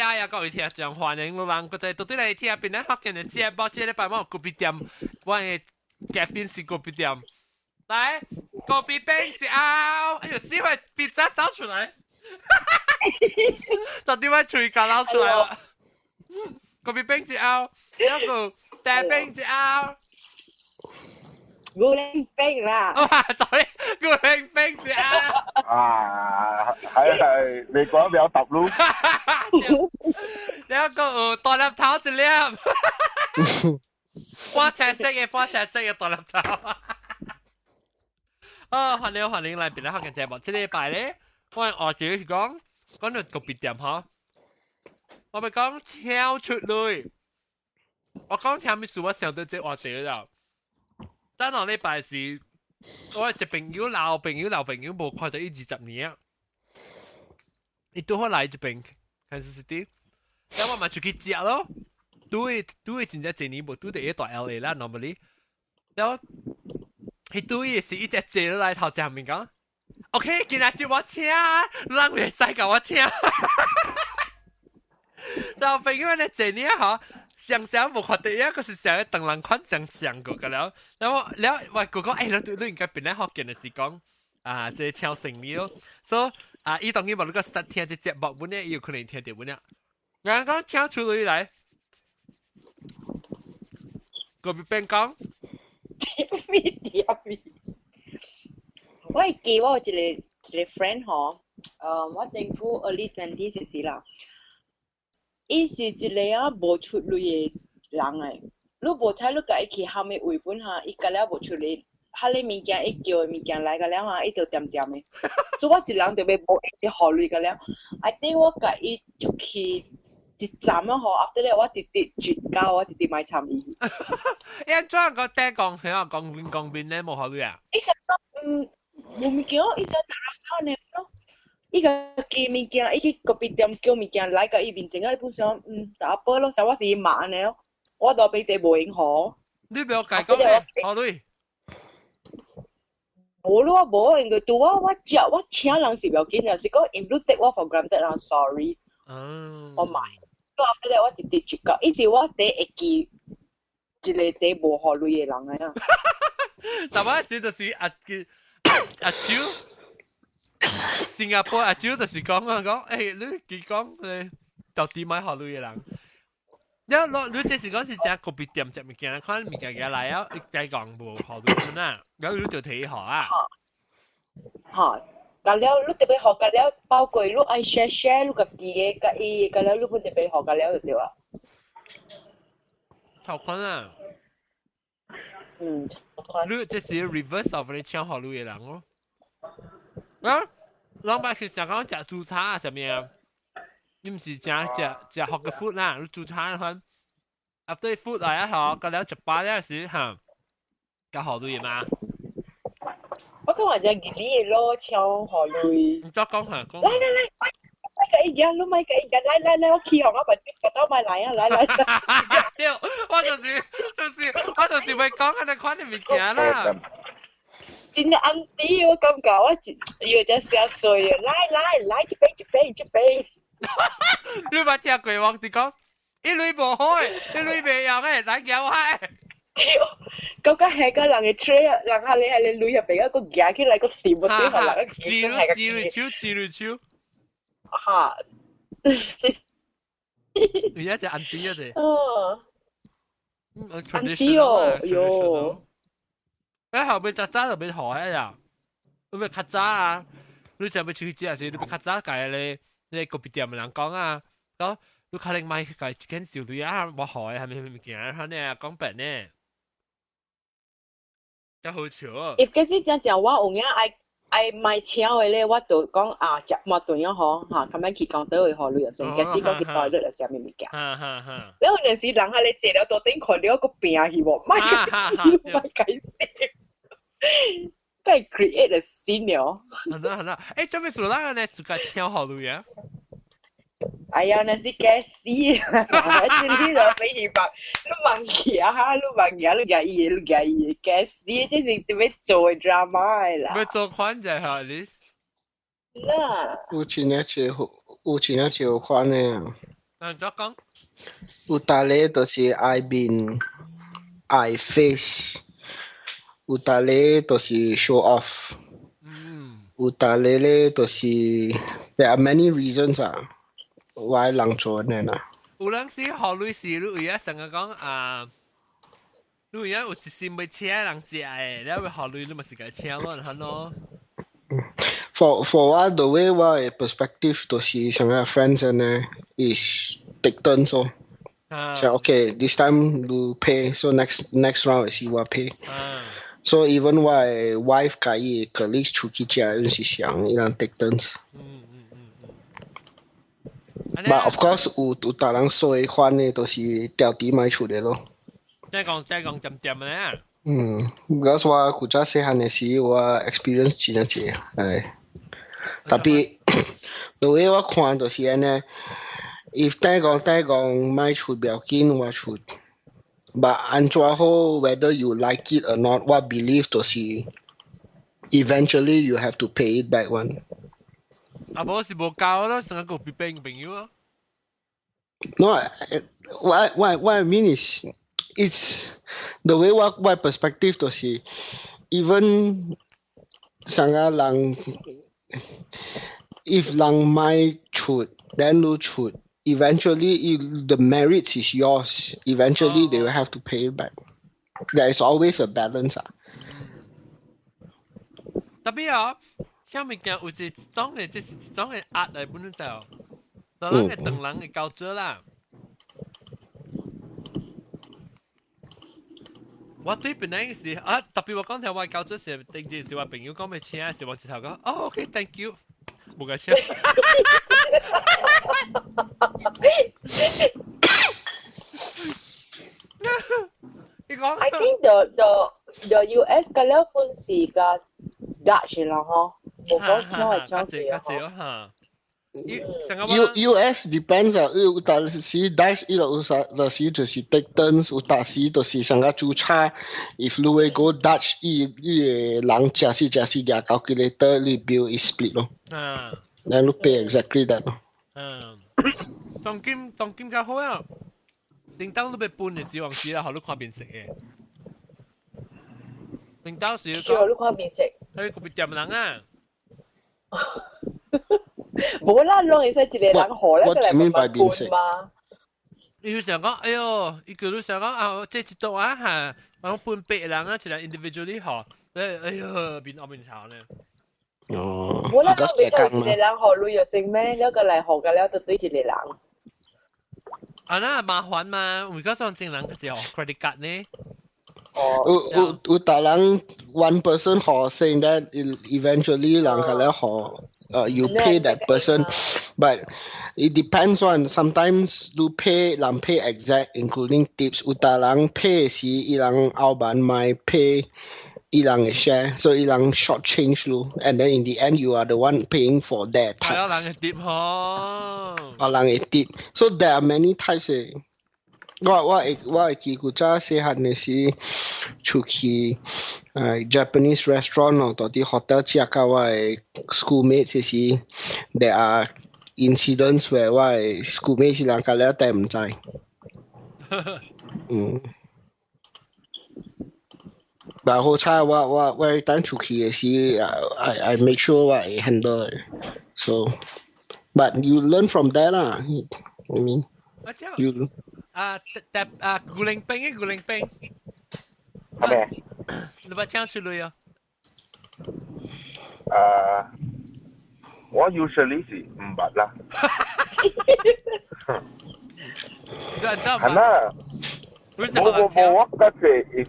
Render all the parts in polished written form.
呀呀，各位聽眾歡迎你人，閣再倒轉來聽邊咧福建的節目，這禮拜我有咖啡店，我的嘉賓是咖啡店，來，咖啡冰一後，哎呦，死塊鼻子走出來，到底我喙角流出來了，咖啡冰一後，一個大冰一後。牛奶冰啦！哇，sorry，牛奶冰一後。啊，係係，你講得比較揼咯。兩個有大粒頭一粒，半青色嘅，半青色嘅大粒頭。啊，歡迎歡迎來邊咧學嘅節目。這禮拜咧，我學住是講講到咖啡店嗬，我咪講超出類。我講聽咩事，我想到這話題啦。等落禮拜是，我一朋友老朋友老朋友無看到伊20年啊，伊拄好來這邊，Kansas City，咁我嘛出去食咯，對對，真正一年無拄著伊大 LA 啦，normally，然後伊對是一直坐落來頭前面講，OK，今仔日我請，人會使共我請，老朋友咧坐呢嗬。上上無看到一個是上個唐人款上上過個了，然後了我哥哥欸，你應該邊咧福建的是講啊，這個搶生意咯，所以啊，伊當然無你個實聽這節目本咧，伊有可能聽到本咧。我講請出來來，個別邊講。咩點咩？我會記我有一個一個 friend 吼，我頂久 early 20 時啦。伊是一個啊無出類的人誒，你無彩你共伊去蝦米位本哈，伊甲了無出力，彼个物件伊叫的物件來個了哈，伊就恬恬的。所以我一人就欲無伊予鐳個了。I think 我共伊出去一站啊吼，after that 我直直絕交，我直直莫參伊。伊按怎個底講，啥講面講面咧無予鐳啊？伊想講無物件，伊想打掃呢咯。伊家己物件，伊去咖啡店叫物件來共伊面前啊，伊本想打波咯，想我是伊媽呢，我都俾這無閒予。你不要解講咧，予鐳。無咯，無，因為拄我我食我請人是不要緊，是講因你 take 我 for granted 啦，sorry。我買。所以 after that 我直直絕交，伊是我第一會記一個第無予鐳的人啊。但我時就是阿阿超。新加坡阿蕉就是講啊講，你佢講你到底莫予鐳的人，你你這是講是食咖啡店食物件，看物件寄來啊，伊該講無予鐳啊，然後你就提予啊。嚇，甲了你特別予甲了，包括你愛 share share 你家己的佮伊，甲了你本特別予甲了就對啊。頭款啊。頭款。你這是 reverse of 你請予鐳的人咯。啊？老闆是想講食豬腸啊，啥物啊？你毋是食食食 hawker food 啦，你豬腸款。After food 來啊，吼，到了食飽了時，哈，較予鐳嘛？我感覺只義理的咯，超予鐳。你再講下講。來來來，莫共伊行，你莫共伊行，來來來，我起予我把把刀買來啊，來來。對，我就是欲講按呢款的物件啦。真正 auntie，我感覺我一，伊有只寫衰啊！來來來，一杯一杯一杯。你捌聽過我佇講，伊鐳無好的，伊鐳袂用的，來夾我的。對，感覺係個人的 tray，人下你係你鐳入邊，個夾起來個掂個對，人個自律自律手，自律手。哈。而家隻 auntie 啊，隻。哦。 Auntie 哦，喲。後尾早早就欲予彼呀，你欲較早啊！你想欲出去食時，你欲較早共咧，你咖啡店的人講啊，講你可能莫共一間小鐳啊，無予的，啥物啥物物件，按呢講白呢，真好笑。伊其實真正我有影愛愛買車的咧，我就講啊，食半頓啊吼，哈，較免去講倒會予鐳就算，假使講去大熱啥物物件。了有陣時人喺咧坐了桌頂看著閣拼去無，莫莫解釋。該 create 個新了。好啦好啦，做咩事啦？呢自家請予鐳啊？哎呀，那是該死！真係就俾伊白，你忘記啊哈，你忘記，你夾伊，你夾伊，該死！這是點樣做的 drama 啦？欲做款就係你。啦。有錢一條，有錢一條款的。嗯，再講。有逐个就是愛面愛 face，有逐个就是 show off。有逐个咧就是 there are many reasons 啊，why 人做呢啦。有陣時何類是你有成日講啊，你有有一時未請人食的，你會何類你咪是共請咯，係咯。 For 我 the way 我的 perspective 就是像個 friends 呢，is take turns 咯。So okay, this time you pay, so next round 是我 pay. So even 我的 wife 佮伊 colleagues 出去食，有時想伊人 take turns。But of course 有逐人衰款的，都是條底買出的咯。即係講點點咧。嗯，because 我古早細漢的時，我 experience 真正濟，唉。特別 the way 我看就是按呢，if 等講買出不要緊，我出。But 按怎好，whether you like it or not，我 believe 就是 eventually you have to pay it back one。啊，無是無夠咯，成個別朋朋友咯。 No, what I mean is, it's the way 我 perspective 就是 even 上個人 if 人買出，then 你出，eventually the merits is yours. Eventually they will have to pay it back. There is always a balance 啊。特別啊，像物件有一種的，這是一種的壓力本就，當人嘅當人嘅交做啦。我對本來是啊，特別我講聽我交做是，定住是我朋友講欲請，是我一頭講，哦，OK，thank you，無共請。你講。 I think the US 嘅了本是個 Dutch 啦嗬，無講請係請較濟較濟嚇。 U S depends 啊，有當時 Dutch 伊有時就是 take turns，有當時就是上個註冊。If 你會 go Dutch，伊個人食是食是舉 calculator，你 bill is split 咯。Then 你 pay exactly that 咯。嗯，當今當今較好啊，叮當你欲分的時，往時啦，予你看面色的。叮當時需要你看面色。去個別店人啊。無啦，攏會使一個人予咧，過來慢慢分嘛。伊想講，哎喲，伊叫你想講啊，這一桌啊嚇，我分八人啊，一個 individually 予，哎喲，面惡面臭呢。哦。無啦，攏袂使一個人予鐳就成咩？了過來予個了，就對一個人。啊，那麻煩嘛，為咗上正人就 credit card 呢。有有有，逐人 one person 予 saying that eventually 人個咧予。You pay that person, but it depends on sometimes 你 pay 人 pay exact including tips，有逐人 pay 時伊人後板買 pay 伊人的 share，所以伊人 short change 咯，and then in the end you are the one paying for that 係啊，人的 tip 嗬。啊，人的 tip，so there are many types 的。我會記古早細漢的時，出去Japanese restaurant 咯，到佇 hotel 食佮我的 schoolmates 時，there are incidents where 我的 schoolmates 是人家了帶毋知。嗯。但好彩我等出去的時，I make sure 我會 handle So, but you learn from there 啦。I mean, you 啊，特啊，古靈兵嘅古靈兵，係咩？你把槍出嚟啊？我 usually 是毋捌啦。係啦。無無無，我覺得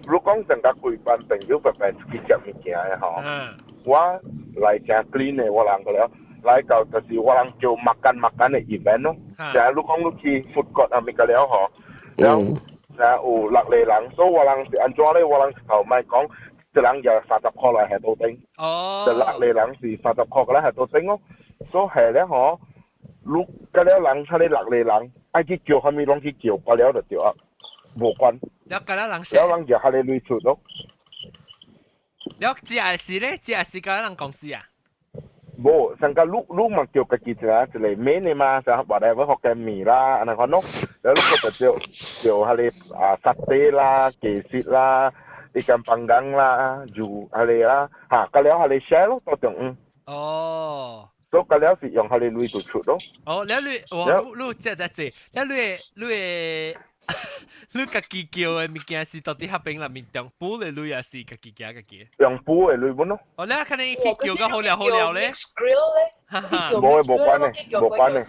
如果講成個規班朋友白白出去食物件的吼，我來誠 clean 的，我人個了。來到就是我人叫 makan makan 的 event 咯，就係你講你去 food court 啊物個了吼，了然後有六個人，所以我人是按怎咧？我人頭咪講，一人舉30箍來下桌頂，就六個人是30箍來下桌頂咯，所以係咧吼，你個了人出咧六個人，愛去叫啥物攏去叫，過了就對啊，無關。了個了人了人就下咧鐳出咯。了食的是咧，食的是個人公司啊？無，上個你嘛叫家己一個一個 main 的嘛，像 whatever 福建麵啦，按呢款咯，了你閣就叫叫彼个啊沙嗲啦、雞翅啦、ikan panggang 啦，就彼个啦，嚇，個了彼个 share 咯，到中午。哦。所以個了是用彼个鐳就出咯。哦，了你哇，你這這這，了你你家己叫的物件是到底彼邊內面中補的鐳，還是家己加家己？用補的鐳本咯。哦，你可能去叫個好料好料咧。 grill 咧？無無關的，無關的，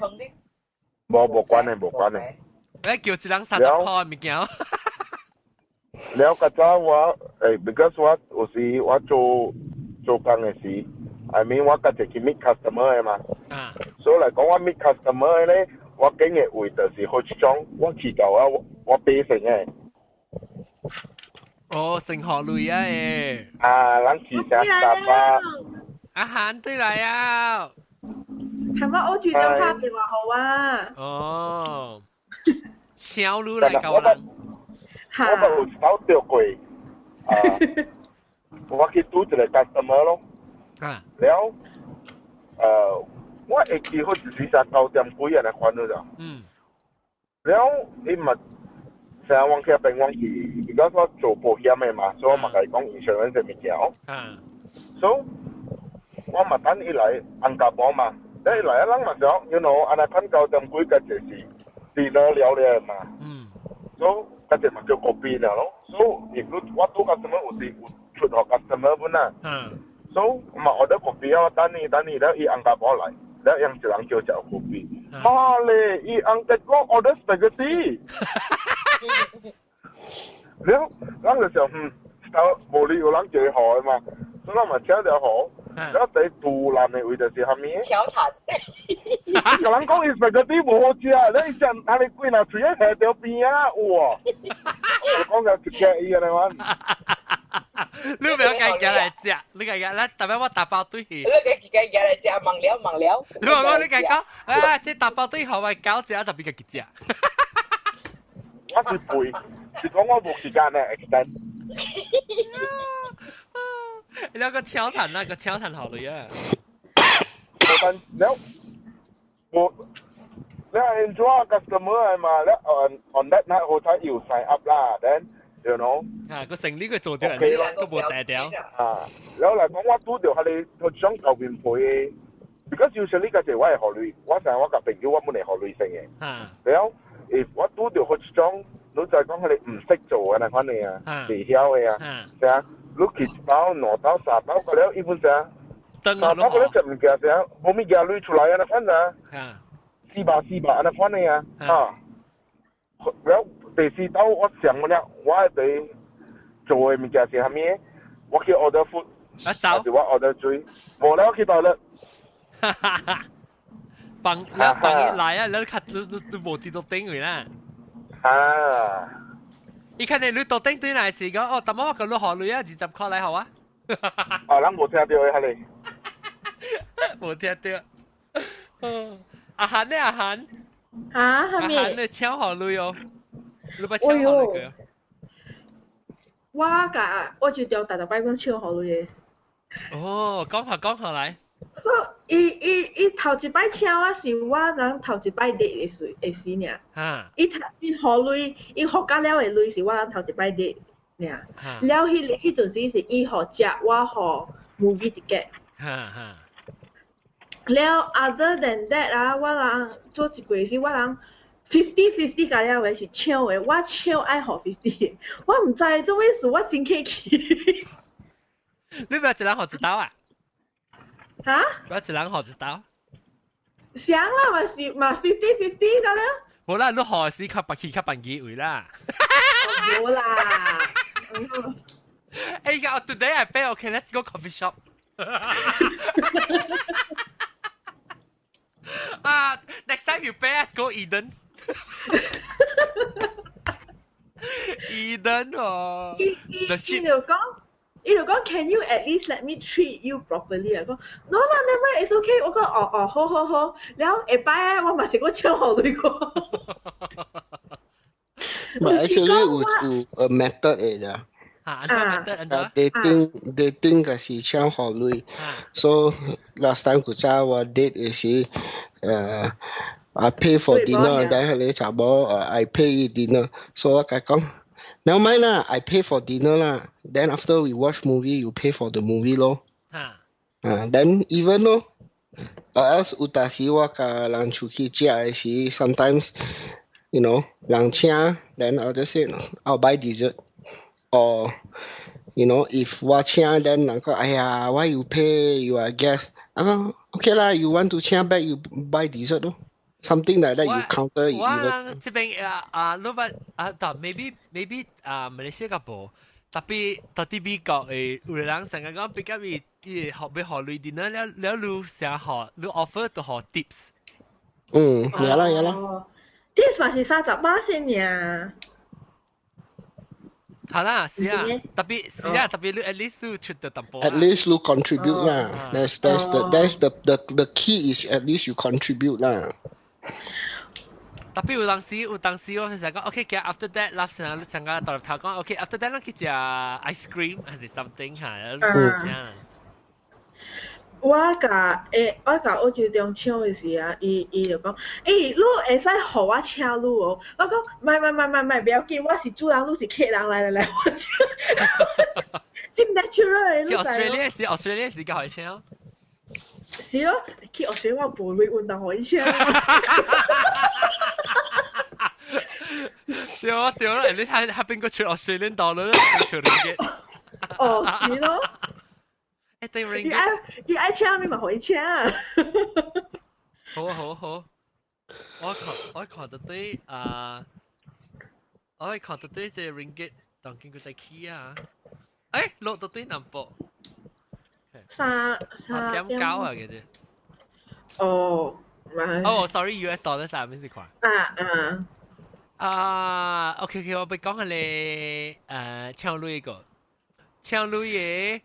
無無關的，無關的。你叫一人30塊的物件。了，較早我，because 我有時我做做工的時，I mean 我家己去 meet customer 的嘛。啊。所以來講，我 meet customer 的咧，我揀的位就是好一種，我去到啊，我買先的。哦，成學類啊誒。啊，咱去啥沙發。阿韓對來啊。係咪我主動拍電話好啊？哦。超女來教人。我捌有一擺著過，啊，我去拄一個 customer 咯。啊。了，我會記好似是啥9點幾按呢款了。了，伊嘛，成日往去邊往去，而家我做保險的嘛，所以我嘛共伊講 insurance 的物件哦。所以，我嘛等伊來紅夾無嘛，你伊來啊，人嘛想，you know，按呢款9點幾個就是 dinner 了了嘛。所以，個隻嘛叫 kopi 了咯。所以，如果我拄 customer 有時有出予 customer 本啊。所以，嘛 order kopi 啊，等伊等伊了，伊紅夾無來，了用一人叫食 kopi。哈咧，伊紅夾我 order spaghetti。了，咱就想，就無理有人叫伊予的嘛，所以咱嘛請著予。了第杜蘭的位就是啥物？巧談。伊共人講伊 spaghetti 無好食，你食啊你幾若喙仔下著邊啊，有無？我講就一隻伊按呢款。你不要計較來食，你計較，咱特別我打包對去。你計計計來食，忘了忘了。你話講你計講，啊，這打包對好我搞食，特別家己食。我是肥，是講我無時間呢，extend。那個巧談，那個巧談好了呀。我了，我你 enjoy customer 嘛？了 on that night 好彩要 sign up 啦，then you know。啊，個成呢個做掉人，都無大條。啊，了來講我拄著彼個佢想後面賠的，because usually 個是我會予鐳，我成日我共朋友我本來予鐳先的。了，if 我拄著彼種，你就講彼個毋識做的那款的啊，袂曉的啊，啥？你去一包、兩包、三包，個了，伊本啥？三包個了食物件啥？無物件鐳出來啊，那款啊。400 400按呢款的啊，啊。了第四刀我想了，我佇做的物件是啥物？我去 order food，啊走，是我 order 水，無了我去倒了。哈哈哈！放你放伊來啊，你較你你你無佇桌頂位啦。啊！伊看你你桌頂對來是講哦，淡仔我共你予鐳啊，20塊來好啊。啊，人無聽著的，哈咧。無聽著。阿韓呢？阿韓。嚇？係咪？阿韓你搶予鐳哦，你捌搶予鐳過？我甲我就著逐逐擺講搶予鐳的。哦，講下講下來。所以伊伊伊頭一擺請我是我人頭一擺 date 的時的時爾。伊頭伊予鐳，伊予甲了的鐳是我人頭一擺 date 爾。了彼彼陣時是伊予食，我予 movie ticket。哈哈。了，other than that 啊，我人做一過時，我人 50-50 甲了的是搶的，我搶愛予 50，我毋知做咩事，我真客氣。你不要一人予一刀啊？哈？不要一人予一刀？想啦，嘛是嘛 50-50 甲了。無啦，你予時較白去較辦機會啦。無啦。哎呀，today I pay, okay, let's go coffee shop. 啊，next time you pay, let's go Eden. Eden 哦。伊伊伊就講。伊就講，Can you at least let me treat you properly 啊？講，No 啦，never mind，it's okay。我講，哦哦，好好好。了下擺我嘛是閣搶予鐳過。 But actually 有有 a method 的咋。嚇，按怎 method 按怎 ？Dating 嘅是請予鐳。So last time 古早我 date 嘅是I pay for dinner，但係你查某I pay dinner，so 我共講，never mind 啦，I pay for dinner 啦。Then after we watch movie, you pay for the movie 咯。啊，then even 咯。Or else 有當時我共人出去食嘅時，sometimes 人請，then I'll just say I'll buy dessert. Or if 我請，then 人講，哎呀，why you pay? You are guest. 我講 okay 啦，you want to 請 back, you buy dessert 咯。Something like that, you counter. 我人這邊啊啊，你捌啊，但 maybe 啊，馬來西亞無，特別特啲美國誒，有人成日講比較伊伊學欲予鐳 dinner 了了，你成予你 offer 都予 tips。嗯，有啦有啦。 tips 嘛是30巴仙爾。好啦，是啊，特別是啊，特別你 at least 你出得淡薄。 At least 你 contribute 啦。That's the key is at least you contribute 啦。特別有當時我成日講，OK，嘅 after that，立成成個頭頭講，OK，after that，咱去食 ice cream 還是 something 嚇，嗯。我共澳洲中請的時啊，伊就講，欸，你會使予我請你哦？我講，莫莫莫莫莫，不要緊，我是主人，你是客人，來來來，我請。真 natural 的，你知 Australia 是 Australia 是較予請。是咯，去 Australia 我無鐳運動予伊請。對啊對啊，你睇下邊個出 Australian dollar 出 ringgit。哦，是咯。欸對 ringgit。伊愛請咪嘛予伊請。好好好，我看到對啊，我看到對這 ringgit 當見佢在起啊，欸落到對南部。三三點九啊，其實。哦，哦，sorry，US dollar 三咩是看？啊啊。啊，OK OK，我欲講下你請鐳個，請鐳嘅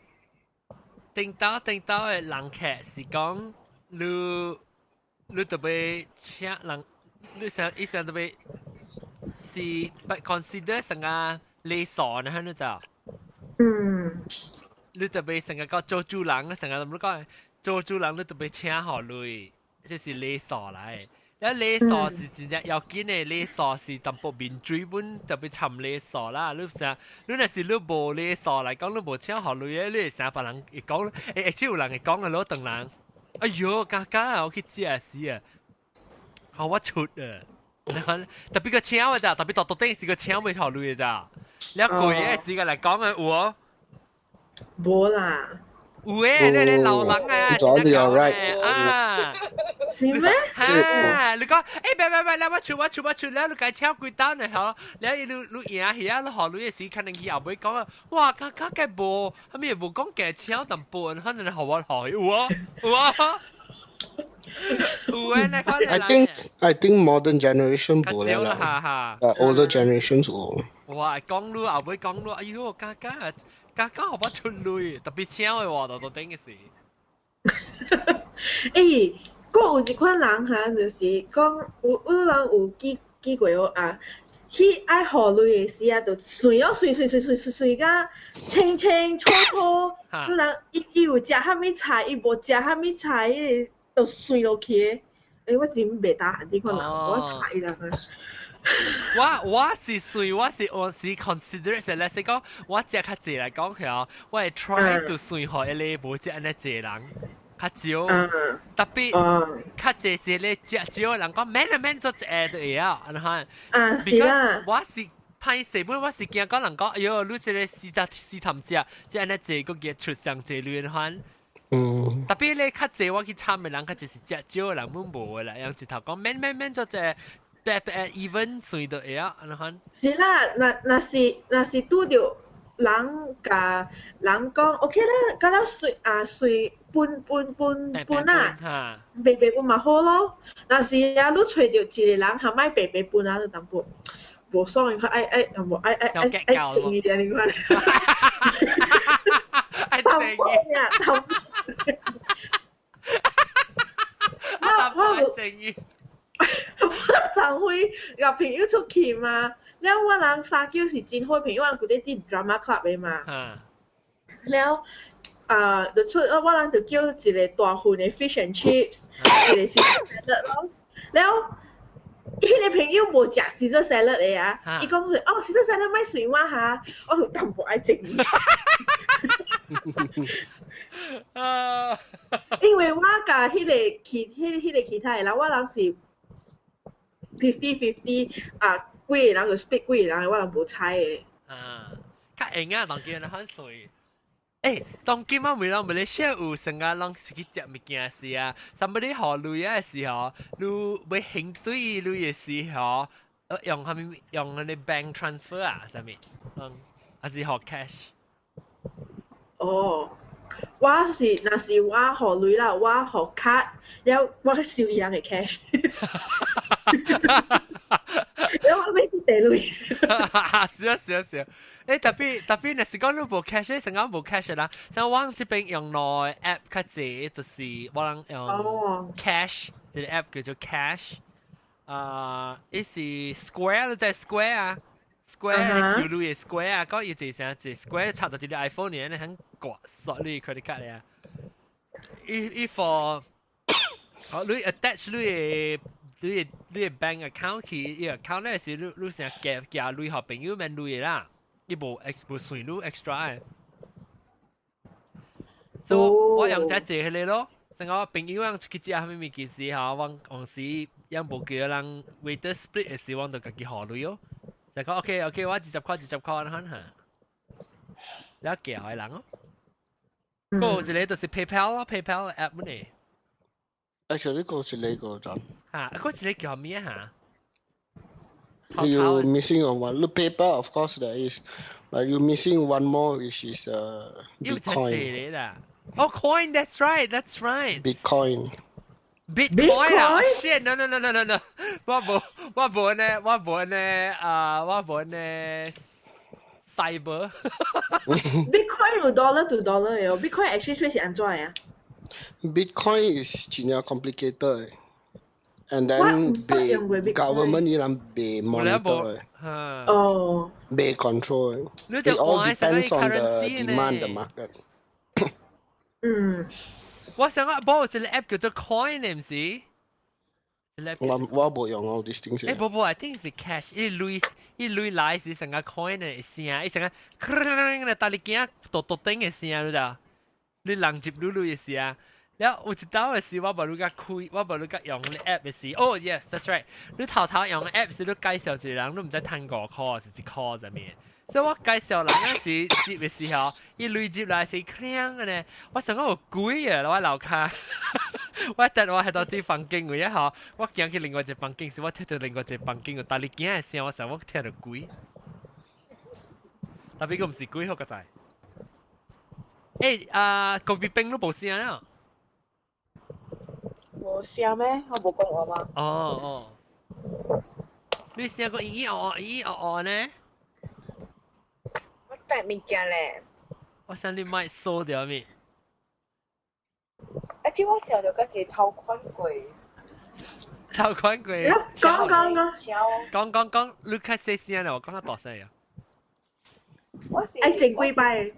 頂到頂到嘅人客是講你特別請人，你想意思特別是不 consider 成個禮數呢？你知？嗯。你特別成個講做主人，成個怎麼講？做主人你特別請予鐳，這是禮數來。了禮數是真正要緊的，禮數是淡薄面水本特別摻禮數啦。你成，你若是你無禮數來講，你無請予鐳的，你會成別人會講，欸，會有人會講啊，攞當人。哎喲，剛剛啊，我去食死啊，予我出啊！特別個請的咋，特別獨獨頂是個請袂予鐳的咋。了貴的時間來講的有哦。無啦。有誒，你老人啊，真正right 啊。是咩？哈！你講，欸，別別別，來我出我出我出，了你該請幾單呢？嗬，了伊你你贏去啊，你予鐳的時，可能伊後尾講啊，哇，較較計無，啥物無講價請淡薄，反正予我予有啊，有啊，有誒，你看 I think modern generation 無啦，哈哈，older generation 有。哇，講你後尾講你，哎喲，加加加加予我出鐳，特別請的喎，都頂嘅是。欸。閣有一款人哈，就是講有人有記過哦啊，去愛予鐳的時啊，就算哦，算算算算算算甲清清楚楚。有人伊有食啥物菜，伊無食啥物菜，彼個就算落去的。欸，我真袂擔這款人，我討厭人啊。我是 consider 是咧，是講我食較濟來講佢我會 try to 算予彼個無食按呢濟人。較少，特別較濟是咧食少人講免啦免做一下就會曉，按呢款。啊，是啦。我是歹勢本，我是驚講人講，哎喲，你這個四隻四頭食，即按呢濟閣結出上濟鐳款。特別咧較濟我去參的人，較濟是食少的人本無的啦，用一頭講免免免做一下，特別 even 算就會曉，按呢款。是啦，若是拄著人共人講 OK 啦，甲了隨啊隨分分分分啊，白白分嘛好咯。若是啊，你揣著一個人含愛白白分啊，就淡薄無爽，較愛愛淡薄愛愛愛愛靜一點，你看。愛靜一點，淡薄。我愛靜一。我昨昏共朋友出去嘛，了我人三九是真好朋友，我人舊底佇 drama club 的嘛。了啊，就出我人就叫一個大份的 fish and chips，一個是 salad 咯。了，彼個朋友無食 Caesar salad 的啊，伊講是哦 Caesar salad 莫隨我哈，我就淡薄愛整伊。因為我佮彼個其他的人，我人是 50-50 啊，幾個人就 split 幾個人，我人無睬的。啊，較會啊，當今人很水。欸，當今啊，每人馬來西亞有成個人是去食物件時啊，somebody 予鐳的時候，你欲還對鐳的時候，用啥物用彼个 bank transfer 啊，啥物？嗯，還是予 cash？哦，我是若是我予鐳啦，我予卡，了我收伊人的 cash。了我欲去提鐳。是啊是啊是啊。欸，特別特別，若是講你無 cash，成個無 cash 啦。像我這邊用兩個 app 較濟，就是我人用 cash，這個 app 叫做 cash。啊，伊是 Square，你知 Square 啊？Square 你收鐳的 Square 啊，講伊一啥一 Square 插到佇你 iPhone 裡，你肯掛刷你 credit card 啊。伊伊 for 好，你 attach 你的 bank account 去，伊 account 咧是你你成夾夾鐳予朋友免鐳的啦。伊無 ex 無算你 extra 的，所以我用這借彼個咯。成個朋友用出去食啥物物件時吼，我往時ยัง無叫人 waiter split 的時，我就家己予鐳咯。就講 OK OK，我20塊20塊按呢哈，了寄予人咯。閣有一個就是 PayPal 咯，PayPal app 呢。 Actually，閣一個個就。嚇，閣一個叫咩嚇？ You missing on one. Look, PayPal, of course there is, but you missing one more, which is Bitcoin. Oh, coin. That's right. That's right. Bitcoin. Bitcoin 啊！Shit! No no no no no no！我無我無呢，我無呢啊！我無呢 cyber。 Bitcoin 有 dollar to dollar 的哦，Bitcoin exchange rate 是按怎啊？Bitcoin is 真正 complicated。 And then 被 government 伊人袂 monitor 哦，袂 control。It all depends on the demand the market。我想講，無一個 app 叫做 Coin，毋是？我我無用 all these things。欸，無無，I think 是 cash。伊鐳伊鐳來是成個 coin 的聲，伊成個咔噠哩驚嘟嘟頂的聲，你知？你人接鐳鐳的聲。了有一道的時，我無你共開，我無你共用個 app 的時，哦，yes，that's right。你頭頭用 app 時，你介紹一個人，你毋知趁5箍是1箍啥物。所以我介紹人嗰時接的時候，伊鐳入來是鏘的呢。我想講有鬼啊！我樓跤，我等我喺到佇房間位啊吼，我行去另外一個房間時，我聽到另外一個房間有噠哩驚的聲，我想我聽著鬼。特別閣毋是鬼，好個在。欸啊，隔壁邊都無聲了。無聲咩？我無講話嗎？哦哦，你聲個咿咿哦哦咿咿哦哦呢？我帶物件咧。我想你麥收掉咪？啊！這我想著個一個超款過。超款過。講講講。講講講，你較細聲啦，我講較大聲啊。我是。愛整幾擺。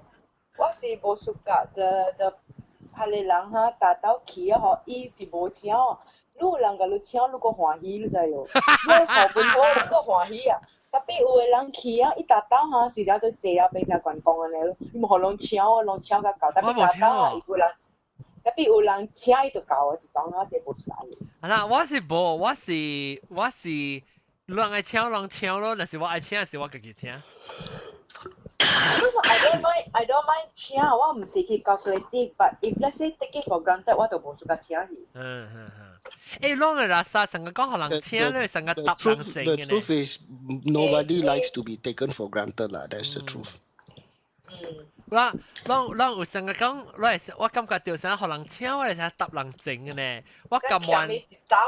我是無 suka 的的。彼個人哈，達到去啊吼，伊是無請哦。你有人共你請，你閣歡喜，你知無？你好分好，你閣歡喜啊！特別有的人去啊，伊達到哈是了就坐啊變成觀光按呢咯，伊無予攏請哦，攏請甲夠，特別達到啊，伊有人，特別有人請伊就夠啊，一種啊，坐無出來。啊啦，我是無，我是我是，人愛請人請咯，若是我愛請，是我家己請。 I don't mind, I don't mind 請，我毋是去 calculative，but if let's say take it for granted，我就無 suka 請去。嗯嗯嗯。欸，攏會垃圾，成個講予人請咧，成個搭人成 The truth is nobody likes to be taken for granted 啦。That's the truth。我攏攏有成個講，我會我感覺著啥，予人請我會成搭人情的呢。我甘願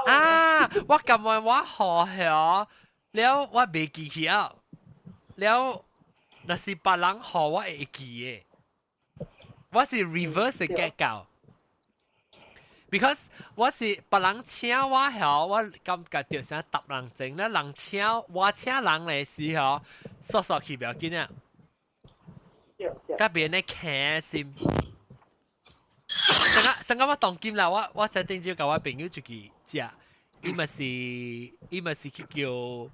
啊，我甘願我予遐了，我袂記起啊，了。若是別人予我會記的，我是 reverse 的結構。，because 我是別人請我嗬，我感覺著啥搭人情咧，人請我請人嚟時候，煞煞去不要緊啊，甲別人咧開心。上個上個我當今啦，我才頂朝共我朋友出去食，伊嘛是去叫，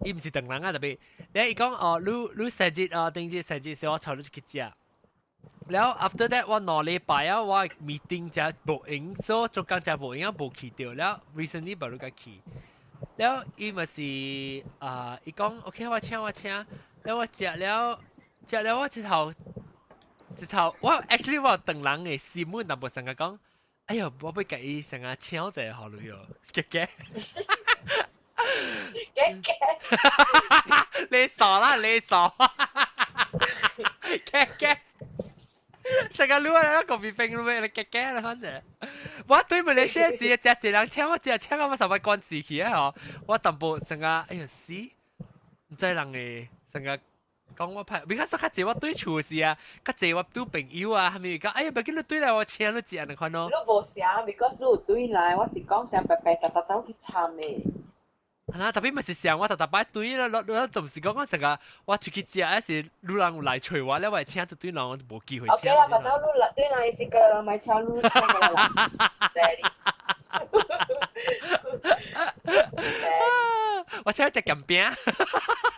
伊毋是唐人啊，特別，咧伊講哦，你生日哦，頂日生日時我帶你出去食。了 after that 我2禮拜啊，我 meeting 才無閒，所以做工才無閒啊，無去著。了 recently 無你共去。了伊嘛是啊，伊講 OK 我請我請，了我食了食了我一頭一頭，我 actually 我唐人的心本淡薄成日講，哎喲，我欲共伊成日請一下予你哦，結結。結結。你傻啦，你傻。結結。成個路啊，個鼻冰路咩？你結結啦，反正。我對馬來西亞時，食一人請我食，請到我十擺關事去啊！嗬，我淡薄成個哎呀死，毋知人會成個講我歹，because 較濟我對厝時啊，較濟我拄朋友啊，係咪講哎呀，欲緊你對來我請你食你看咯。你無啥，because 你有對來，我是講啥白白逐逐兜去參的。係啦，特別咪是想我逐逐擺對啦，你都毋是講我成個我出去食，還是有人有來揣我咧，我會請一堆人，我就無機會請。 OK 啦，白兜你來對來是個人莫請你請個啦。Daddy。我請食鹹餅。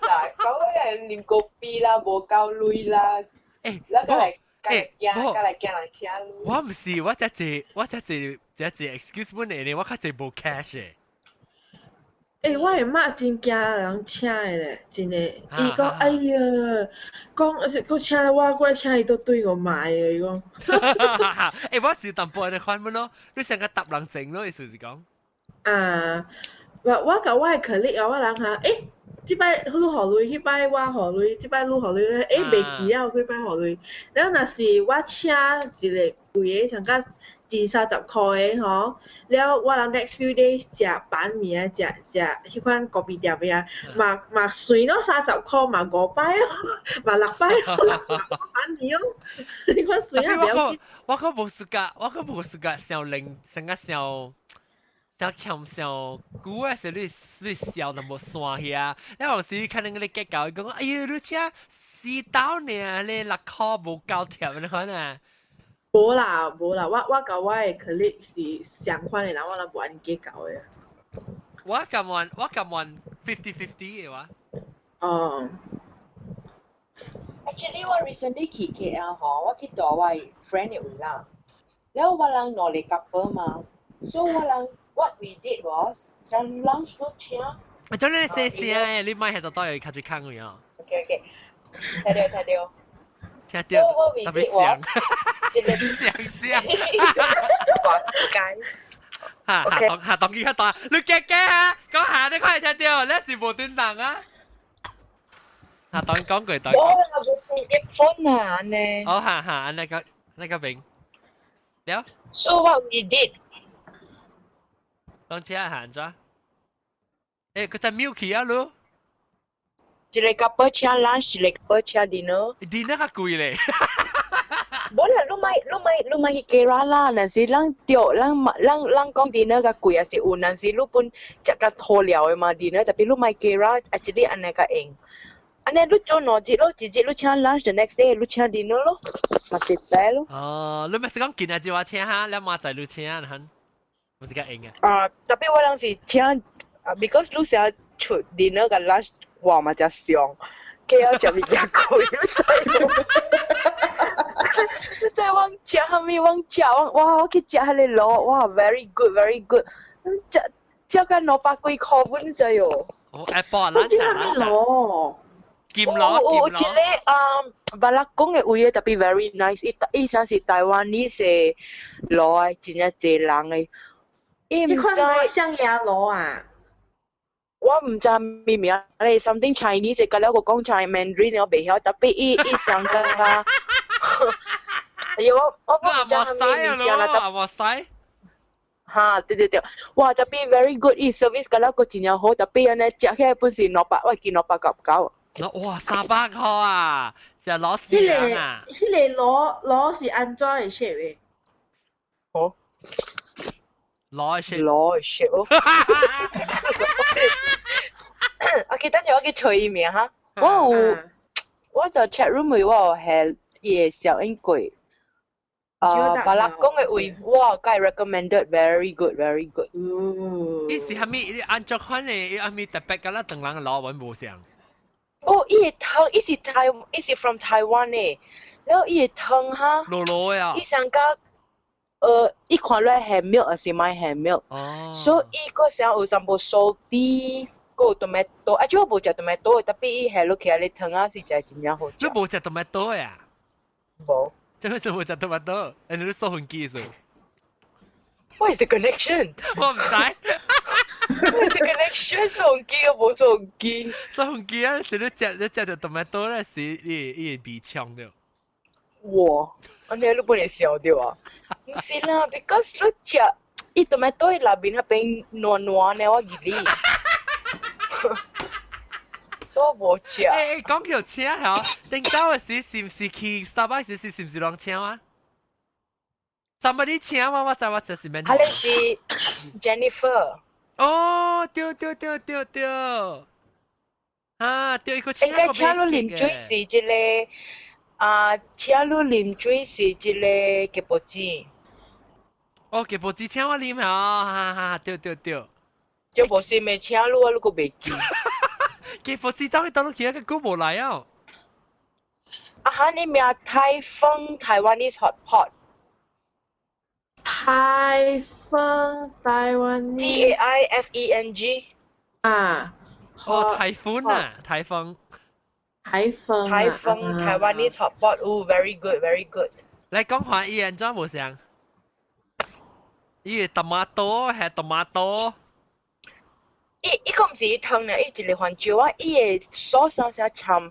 嗱，講係啉咖啡啦，無夠鐳啦。欸，咱個來。欸，我來驚人請你。我毋是，我才一，我才一，才一 excuse 本來呢，我較濟無 cash 的。欸，我的媽真驚人請的咧，真的。伊講哎呀，講閣請我，閣請伊都對我買的，伊講。欸，我是淡薄按呢款咯，你成個搭人情咯，意思是講。啊，我共我的 colleague 啊，我人哈，欸，這擺你予鐳，彼擺我予鐳，這擺你予鐳咧，欸，袂記了幾擺予鐳。了若是我請一個貴的，像甲二三十箍的吼，了我人 next few days 食板麵啊，食食彼款咖啡店的啊，嘛嘛算咯，30箍嘛五擺咯，嘛六擺咯，板麵咯，你看算啊，我閣我閣無 suka，我閣無 suka 傷冷，成個傷。傷欠傷久啊，是你笑淡薄散去啊！你有時看恁個計較，講哎喲，你請四兜爾，你6箍無夠貼，你看啊！無啦無啦，我共我的 colleague 是相款的人，我人無按呢計較的。我甘願 50-50 的話。哦。 Actually，我 recently 去 KL 吼，我去蹛我 friend 的位啦。了我人兩個 couple 嘛，所以我人 what we did was 上 lunch 都請。啊，真係細聲，你莫喺度倒去較濟空位哦。 OK OK，聽著聽著。聽著，特別響。響聲。解。哈，下當下當機較大，你驚驚啊！講下你快聽著，你是無端人啊！下當講句當。我啦，無穿 earphone 啊，按呢。哦，哈哈，按呢個那個邊。了。 So what we did？當車行咗。欸，佢在 mute 去啊，你。一個 couple 請 lunch，一個 couple 請 dinner。 dinner 較貴咧。無啦，你莫你莫你莫去計啦，若是咱對，咱咱咱講 dinner 較貴，也是有，若是你本食較好料的嘛 dinner，特別你莫計啦，啊一日按呢較用。按呢你做兩日咯，一日你請 lunch，the next day 你請 dinner 咯，嘛是得咯。哦，你咪是講今日就我請哈，你明仔你請啊，毋是較用啊？啊，特別我人是請啊，because 你成日出 dinner 佮 lunch，我嘛誠傷，KL 食物件貴，你知無？你知我食啥物？我食我我去食彼個滷，哇，very good，very good，食食到200幾箍本，你知哦？哦，Apple 咱食咱食。金鑼有有一個啊，巴拉貢的位特別 very nice，伊伊啥是台灣呢是滷的，真正濟人的。伊毋知。象牙滷啊？我毋知咩名咧，something Chinese，甲了個講 Chinese Mandarin 我袂曉，特別伊伊上個啊。哎呦，我我唔知啥物物件啦，哇塞！哈，對對對，哇，特別 very good，伊 service 甲了個真正好，特別按呢食起來本是兩百，我記299。哇，300箍啊！是攞死人啊！彼個滷滷是按怎會寫的？哦。攞 shape。攞 shape 哦。OK，等陣我去隨伊名哈。我有，我就 chat room 我有係伊個小英櫃。啊，巴拉講嘅位，我梗係 recommended very good very good。伊是蝦米？伊按照款嘅，伊蝦米特別㗎啦？當人攞穩無相。哦，伊個湯，伊是台，伊是 from 台灣嘅，然後伊個湯哈，囉囉啊，伊上加，伊看落係 milk 還是買係 milk？哦，所以伊個時有淡薄 salty，個 tomato，啊，主要無食 tomato，特別伊下落起來啲湯啊是真真正好食。你無食 tomato 呀？無。真係無食 tomato，誒，你掃飛機數？What is the connection？我唔知。 What is the connection？掃機我無掃機。掃飛機啊！是你食你食著 tomato 咧，是伊伊會鼻腔著。哇！按呢你本來笑著啊？毋是啦，because 你食伊 tomato 內面那邊軟軟呢，我記得。所以我無食。欸欸，講起請嗬，頂到嘅時是毋是去 Starbucks 時是毋是人請啊？Somebody 請我，我知我就是免。佢哋是 Jennifer。哦，對對對對對。啊，對，伊個請應該請你啉水是這個啊，請你啉水是這個吉波子。哦，吉波子請我啉啊，哈哈，對對對。這無是咪請你啊，你閣袂記。吉波子走去倒落去，個久無來啊。啊哈！你名台風 Taiwanese hot pot。台風台灣 T A I F E N G。啊。哦，颱風啊，颱風。台風。台風 Taiwanese hot pot，哦，very good，very good。來講下伊安怎無相？伊個 tomato 係 tomato。伊伊個毋是伊湯呢，伊一個番椒啊，伊個 sauce 啥摻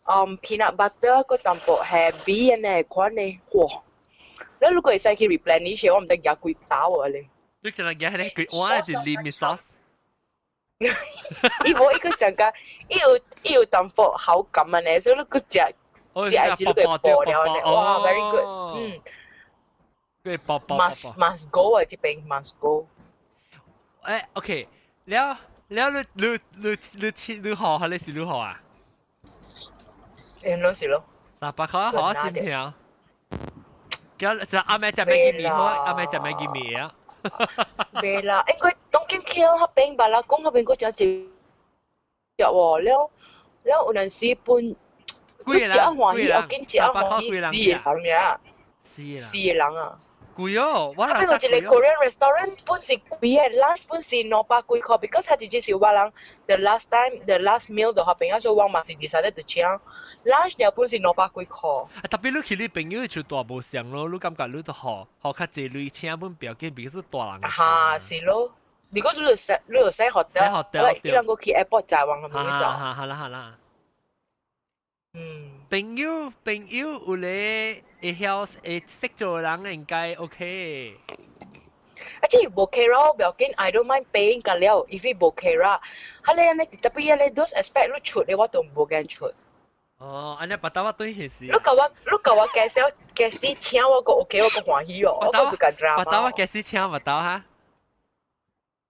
，peanut butter 閣淡薄係米安呢款呢，哇！你如果會使去 replenish，我毋知夾幾打喎咧。你淨係夾迄個幾碗是啉的 sauce？伊無伊個上加，伊有淡薄口感啊呢，所以你閣食食是你會爆了呢，哇，very good，嗯。佢爆爆 Must go 啊，這邊 must go。誒，OK。了了，你你你你切你學還是你學啊？誒，攏是咯。 300塊好先聽。叫就阿妹食咩麵好？阿妹食咩麵啊？袂啦，應該東京橋嗰邊吧啦，講嗰邊閣真濟食喎，了了有陣時本，幾個人？歡喜，我見食歡喜四個人爾，四個人，四個人啊。貴哦，我啊，邊個一個 Korean restaurant 本是貴嘅，lunch 本是200幾塊，because 佢直接是我人 the last time the last meal 就嗰邊啊，所以我嘛是 decided 就請 lunch 了本是200幾塊。啊，特別你去你朋友就大無相咯，你感覺你都學學較濟鐳請本表記，比如大人。哈，是咯。如果你就你就使學得，伊人個去 airport 載往係咪就？哈，好啦好啦。嗯。朋友朋友有咧會曉會識做人應該 OK。啊，這無 care 不要緊，I don't mind paying 個了，if 伊無 care 啦，哈咧安尼特別咧 those aspect 你出咧我都無驚出。哦，按呢別兜我對現時。你甲我介紹介紹請我個 OK，我個歡喜哦，我個是個 drama。別兜我介紹請別兜哈，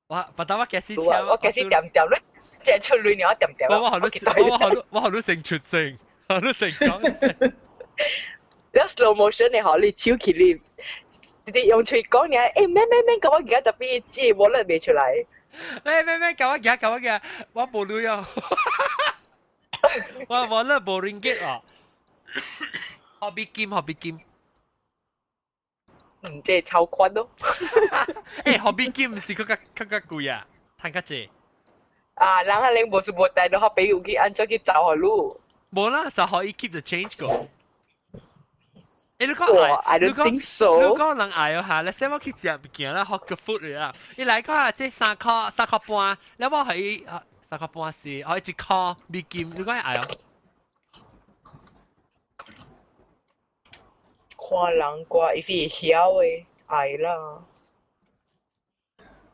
我別兜我介紹請。我介紹點點，你借出來你我點點。我我學你，我學你，我學你成出聲，學你成講。你 slow motion 你學你手起你，直接用喙講你，欸咩咩咩，咁我而家特別字我咧未出來。欸咩咩，咁我而家咁我而家，我無鐳哦。我我咧無 ringgit 哦。學美金，學美金。嗯，這超寬咯。欸，學美金毋是較較較較貴啊，趁較濟。啊，人可能無是無帶，都學俾有去按怎去找予你。無啦，就可以 keep the change 個。欸，你講，I don't think so。你講人愛下，你先我去食物件啦，學個 food 啊。你來講啊，這3塊3塊半，你我係3塊半是，可以1塊美金，你講愛哦？看人啩，伊會曉的愛啦。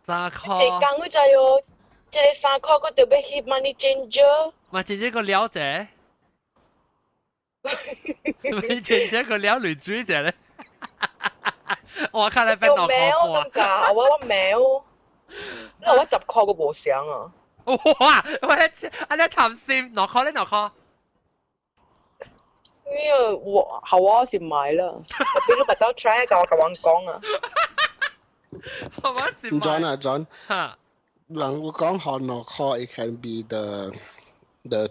3塊。這工我知哦，這個三塊我特別去 money changer。嘛，真正個了解。你真正個了類水者咧。我看你變2塊半。㗎，我喵，那我10塊個無上啊！哇！我啊你貪心，2塊咧2塊。因為我好我是買啦，我俾你把刀 try 甲我甲我講啊。我是買。 John 啊 John，嚇，人會講學2塊，it can be the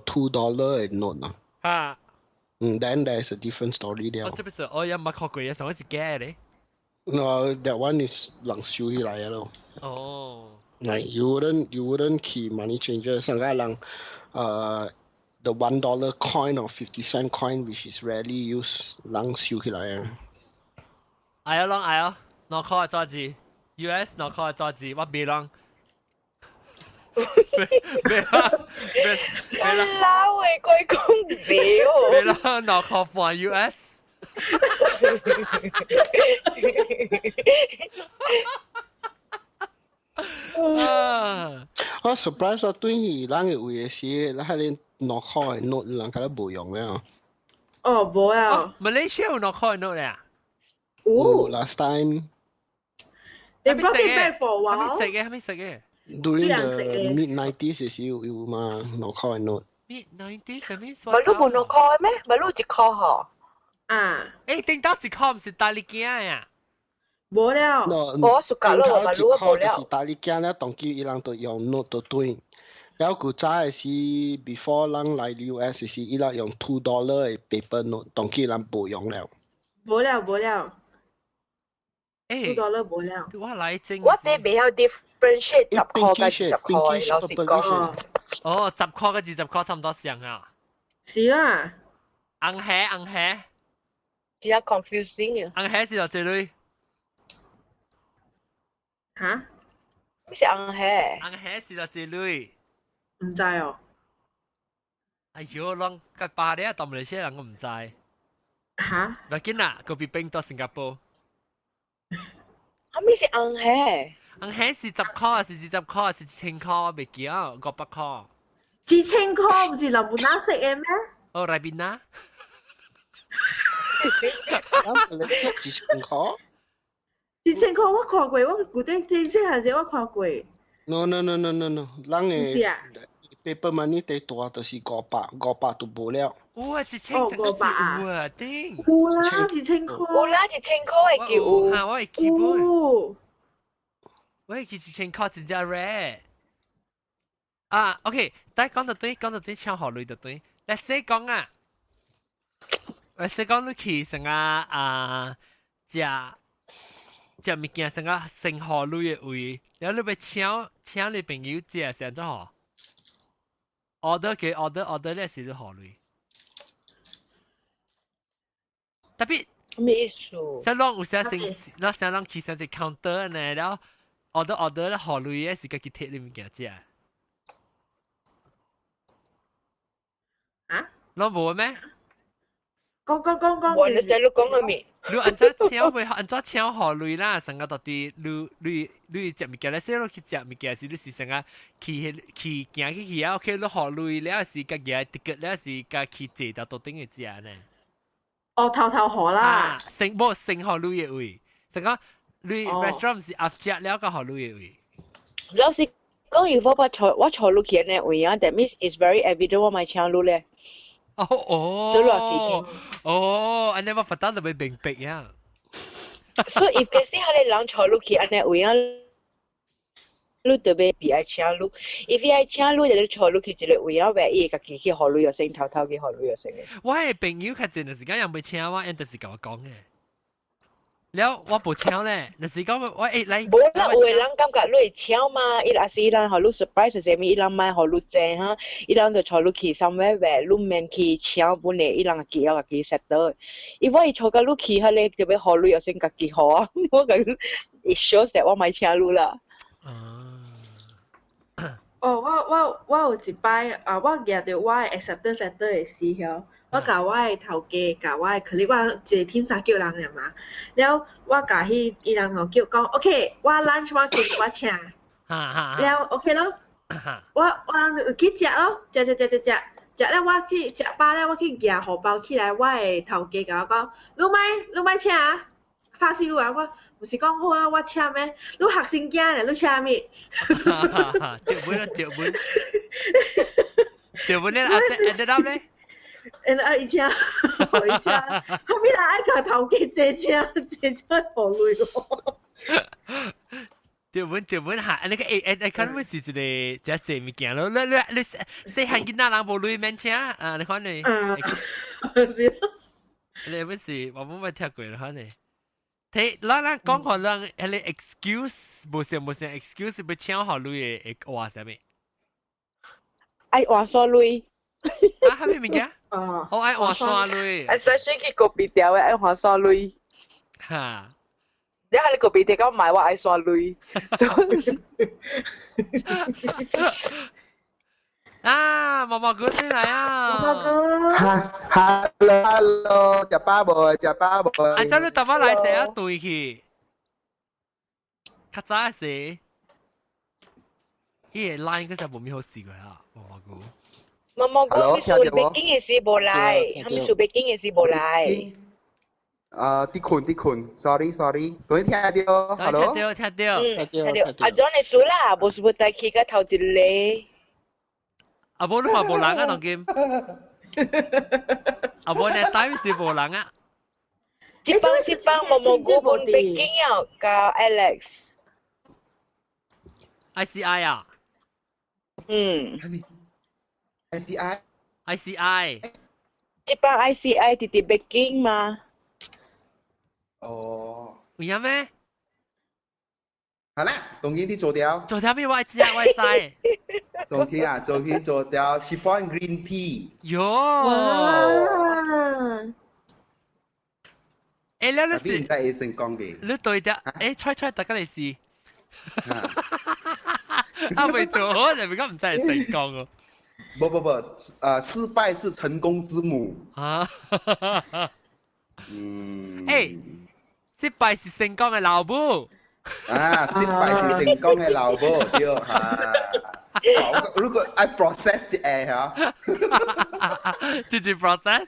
$2 note 啊。嚇。嗯，then there's a different story 了。我這不是我也冇看過啊，上一是假的。 No, that one is 人收起來咯。哦。 Like you wouldn't keep money changer 上個人，the $1 coin or 50 cent coin which is rarely used 人收起來啊。哎呀，啷哎呀，兩塊紙子，US 兩塊紙子，我別啷。別啦，別別啦！老嘅鬼講表。別啦，2塊半 US。啊！我 surprise 我對伊人嘅位時，咱迄個2塊的 note 人較無用了。哦，無啊。馬來西亞有2塊 note 咧？有。 Last time。 They brought it back for a while。係咪食嘅？係咪食嘅？During the mid 90s 時有嘛2塊 note。 Mid 90s 係咩？馬路無2塊咩？馬路1塊嗬。啊！誒，頂到1塊唔是大力鏡呀？無了。我暑假咯，馬路無了。就是大力鏡了，當今伊人都用 note 都對。了古早的是 before 人來 US 時，伊人用 $2 的 paper note，當今人無用了。無了無了。誒，$2 無了。我來真。我哋袂曉 differentiate 10塊佮20塊，老實講。哦，10塊佮20塊差唔多相啊。是啦。紅蝦紅蝦。真係 confusing 啊！紅蝦是就這類。嚇？咩是紅蝦？紅蝦是就這類。唔知哦。哎喲，攏個巴咧，當馬來西亞人我唔知。嚇？唔緊啦，個別冰到新加坡。啊，咩是紅蝦？紅蝦是10塊，還是20塊，還是1000塊？我未記啊，500塊。 1000塊唔是林本拿食嘅咩？哦，來邊啦。 1000塊？ 1000塊我看過，我舊底這這下子我看過。 No no no no no no，人嘅 paper money 最大就是500，500就無了。有啊，1000成個是有啊，頂。有啦，1000塊。有啦，1000塊會記有。嚇，我會記本。我會記1000塊真正 rare。啊，OK，但講到對，講到對，搶學類就對。Let's say 講啊，Let's say 講你去成啊啊，食食物件成啊生河類的位，然後你欲請請你朋友食，是按怎好？order 給 order order 咧是你何類？特別咩意思？像攏有時先，咱成攏去成隻 counter 呢，然後 order order 咧何類嘅是家己摕你物件食。啊？攏無咩？講講講講。我你在你講啥物？你按怎請會按怎請何類啦？成個到底你你你食物件咧，說你去食物件是你是成個去去行去去啊？OK，你何類了是家己 ticket 了是家去坐到桌頂去食呢？哦，頭頭河啦。成無成何類的位，成個你 restaurant 是合食了個何類的位。老實講，如果我坐我坐落去呢位啊，that means it's very evident 我買請你咧。哦哦，哦，按呢我發達就會明白呀。所以，if 假使彼個人坐落去按呢位啊，你特別別愛請你。if 伊愛請你，就你坐落去一個位啊，萬伊會家己去予鐳又先，偷偷去予鐳又先嘅。我的朋友較濟就是講人袂請我，𪜶就是共我講嘅。了我無請咧，就是講我會來。無啦，有的人感覺你會請嘛，伊若是伊人予你 surprise 啥物，伊人莫予你知哈，伊人就帶你去 somewhere where 你免去請本的，伊人家己要家己 settle。伊我伊帶甲你去彼個就欲予鐳又先家己予啊，我講 it shows that 我莫請你啦。哦，我有一擺啊，我舉著我的 acceptance letter 的時候，我共我的頭家、共我的 colleague，我一個 team 三叫人爾嘛。了，我共彼伊人就叫講，OK，我 lunch 我叫我請。了 OK 咯，我我去食咯，食食食食食，食了我去食飽了，我去舉荷包起來，我的頭家共我講，你莫你莫請啊，拍死你啊！我唔是講好啊，我請咩？你學生囝咧，你請咩？掉本啊，掉本，掉本咧，阿阿阿咧？誒啊！伊請，伊請，後尾人愛共頭家借車，借車予鐳喎。掉本掉本下，那個誒誒誒，可能是一個只濟物件咯。你你你細漢囡仔人無鐳免請啊？你看你，啊，是。你本是我冇乜聽過啦，可能。睇，咱咱講可能彼个 excuse 無像無像 excuse 欲請予鐳的會換啥物？愛換線鐳。啊，啥物物件？哦，我愛換線鐳。 Especially 去咖啡店的愛換線鐳。哈。你喺你咖啡店講買我愛線鐳。啊，毛毛哥進來啊！毛毛哥。哈，hello hello，食飽無？食飽無？啊，這你淡仔來這啊對去，較早時，伊个 line 嗰陣無咩好試過啊，毛毛哥。毛毛哥，你做北京的時無來，他們做北京的時無來。啊，佇睏佇睏，sorry sorry，昨天聽到，hello，聽到聽到，聽到。阿 John 的輸啦，無輸帶去個頭一个。阿無你嘛無人啊，當今。阿無呢，台是無人啊。這幫這幫毛毛菇本北京啊，佮 Alex。 ICI 啊。嗯。 ICI。 ICI。這幫 ICI 佇佇北京嘛。哦。有影咩？好啦，當今你做掉。做掉咩？我知啊，我知。當今啊，昨天做掉 chiffon green tea。喲。欸，你你是？唔知會成功嘅。你對掉，欸，猜猜大家嚟試。啊，未做好就變講唔知係成功哦。不不不，失敗是成功之母。啊。嗯。欸，失敗是成功的老母。啊，失敗是成功的老母，對哈。如果愛 process 會嚇，直接 process。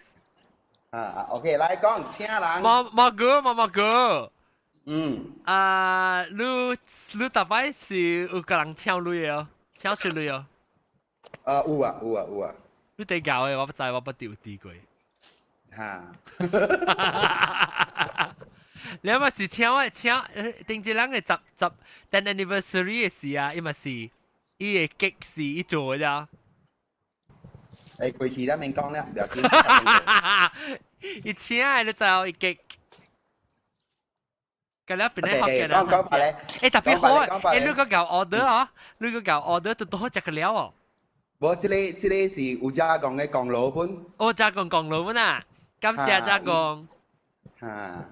啊，OK，來講，請人。毛毛哥，毛毛哥。嗯。啊，你你逐擺是有共人請鐳哦，請出鐳哦。啊，有啊，有啊，有啊。你第教的，我不知，我不丟滴過。哈。你嘛是請我請，頂一人的十十等 anniversary 的時啊，伊嘛是伊个 cake 是伊做的啊。欸，過去咱免講了，不要緊。伊請的你知影伊 cake。個了邊咧學嘅啦，欸特別好，欸你個搞 order 啊，你個搞 order 都都好食個了哦。無，這个這个是有加工的功勞本。哦，加工功勞本啊，感謝加工。哈。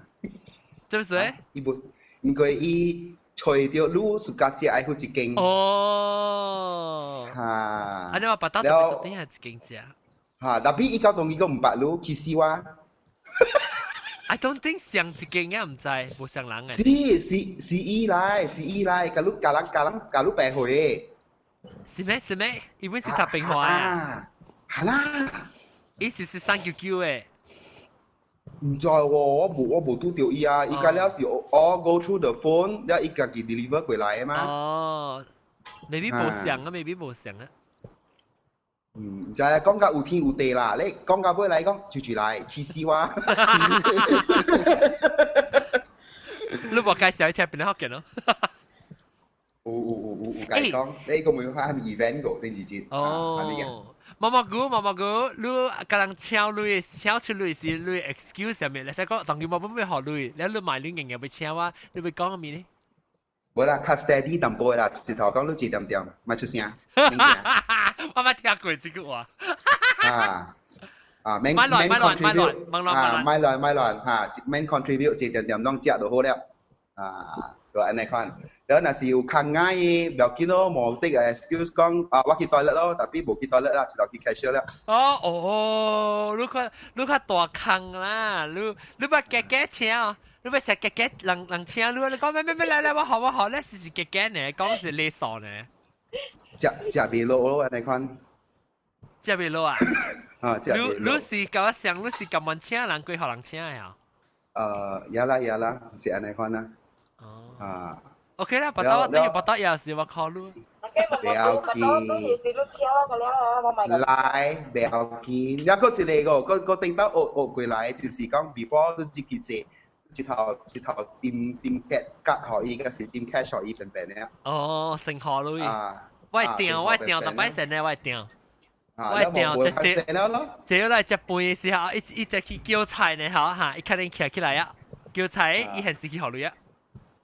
做咩？伊無，因為伊揣著你自家食愛赴一間。哦。哈。啊，你話白刀特別係一間食。哈，特別伊到當伊閣毋捌你，其實我。 I don't think 上一間啊，毋知無上人嘅。是是是伊來，是伊來，共你共人共人共你白回。是咩是咩？伊本是讀平華啊。係啦。伊是是三九九的。毋知喎，我無我無拄著伊啊，伊個了是 all go through the phone，了伊家己 deliver 過來的嘛。哦，maybe 無上啊，maybe 無上啊。嗯，毋知啊，講甲有天有地啦，你講到尾來講，就就來氣死我。你無介紹伊聽邊個福建咯？有有有有有介講，你個沒看係 event 過，電視節。哦。毛毛菇，毛毛菇，你共人請鐳，請出鐳是你 excuse 啥物？你使講當佢冇乜欲予鐳，你你買你硬硬欲請我，你欲講啥物呢？無啦，較 steady 淡薄啦，一頭講你一點點，莫出聲。我捌聽過這句話。啊啊，免免 contribute 啊，莫亂莫亂哈，免 contribute 一點點攏食就好了。啊，就按呢款。了若是有較𠊎的，不要緊咯，無得 excuse 講啊，我去 toilet 咯，tapi 無去 toilet 啦，一路去 cashier 了。哦哦，你較你較大空啦，你你捌加加請哦，你捌食加加人人請你，你講咩咩咩來來，我好我好，你是是加加呢，講是禮數呢。食食袂落咯，按呢款。食袂落啊？啊，食袂落。你是共我想，你是甘願請人，過予人請的啊？也啦也啦，是按呢款啦。哦。啊。 OK 啦，巴打對巴打也是我考慮。不要緊。來，不要緊。抑閣一個個，個個頂到學學過來，就是講 before 你入去坐，一頭一頭點點 get 卡予伊，抑是點 cash 予伊便便的。哦，成河類。啊。我訂我訂，逐擺先咧，我訂。我訂直接，這來食飯的時候，伊伊就去叫菜呢，吼嚇，伊肯定徛起來啊，叫菜，伊現時去予鐳啊。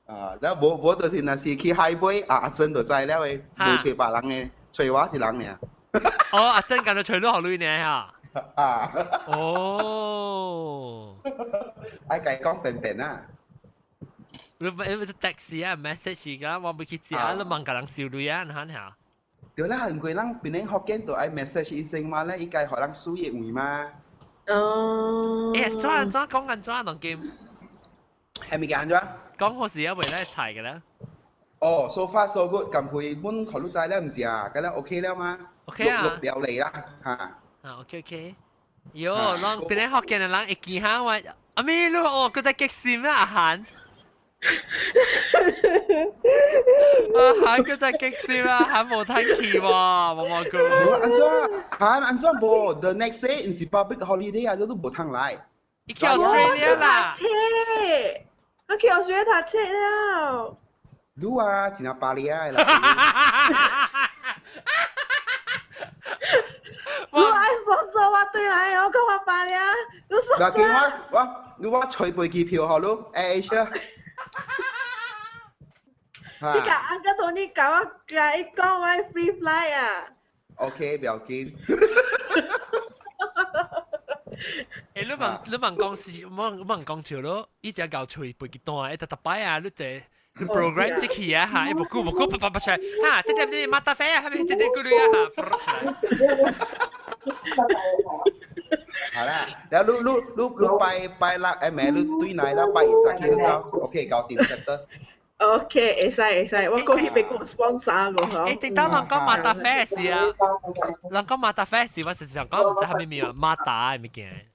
啊，了無無就是若是去海尾，啊阿珍就知了的，無揣別人的，揣我一人爾。哦，阿珍敢若揣你予鐳爾嚇。啊。哦。愛共伊講便便啊。你你 text 啊 message 㗎，我欲去食，你問共人收鐳啊，你看下。對啦，因為咱變成福建就愛 message 伊先嘛咧，伊該予人輸的位嘛。哦。欸，怎按怎講按怎當今？係咪叫按怎？講好時啊，袂來菜嘅啦。哦，so far so good，近期阮予你知了毋是啊？咁了 OK 了嗎？OK 啊。錄了嚟啦，嚇。啊，OK OK。喲，攏變成福建的人會記下我，阿咪你哦，閣在激心啦，阿韓。阿韓閣在激心啊，韓無趁去喎，無無講。無按怎？韓按怎無？The next day 毋是 public holiday 啊，你都無通來。伊去 Australia 啦。我去 Australia 讀冊了。你啊，真係巴利亞啦。你愛 sponsor 我對來，我講我巴利亞，你 sponsor。嗱，叫我我你我吹飛機票予你，AirAsia。你甲按個同你講，我共伊講我 free fly 啊。 OK，不要緊。欸，你問你問講是，我問講笑咯，伊只搞吹飛機單，伊逐逐擺啊，你這 program 這去啊哈，伊無久無久啪啪啪出來，哈，這點這馬達飛啊，還沒這這幾類啊哈，好啦，然後你你你你拜拜六誒咩？你對來啦，拜一早起你走，OK，搞掂得得。 OK，會使會使，我過去欲講 sponsor 無吼。欸，頂當人講馬達飛是啊，人講馬達飛是，我實際上講毋知啥物物啊，馬達的物件。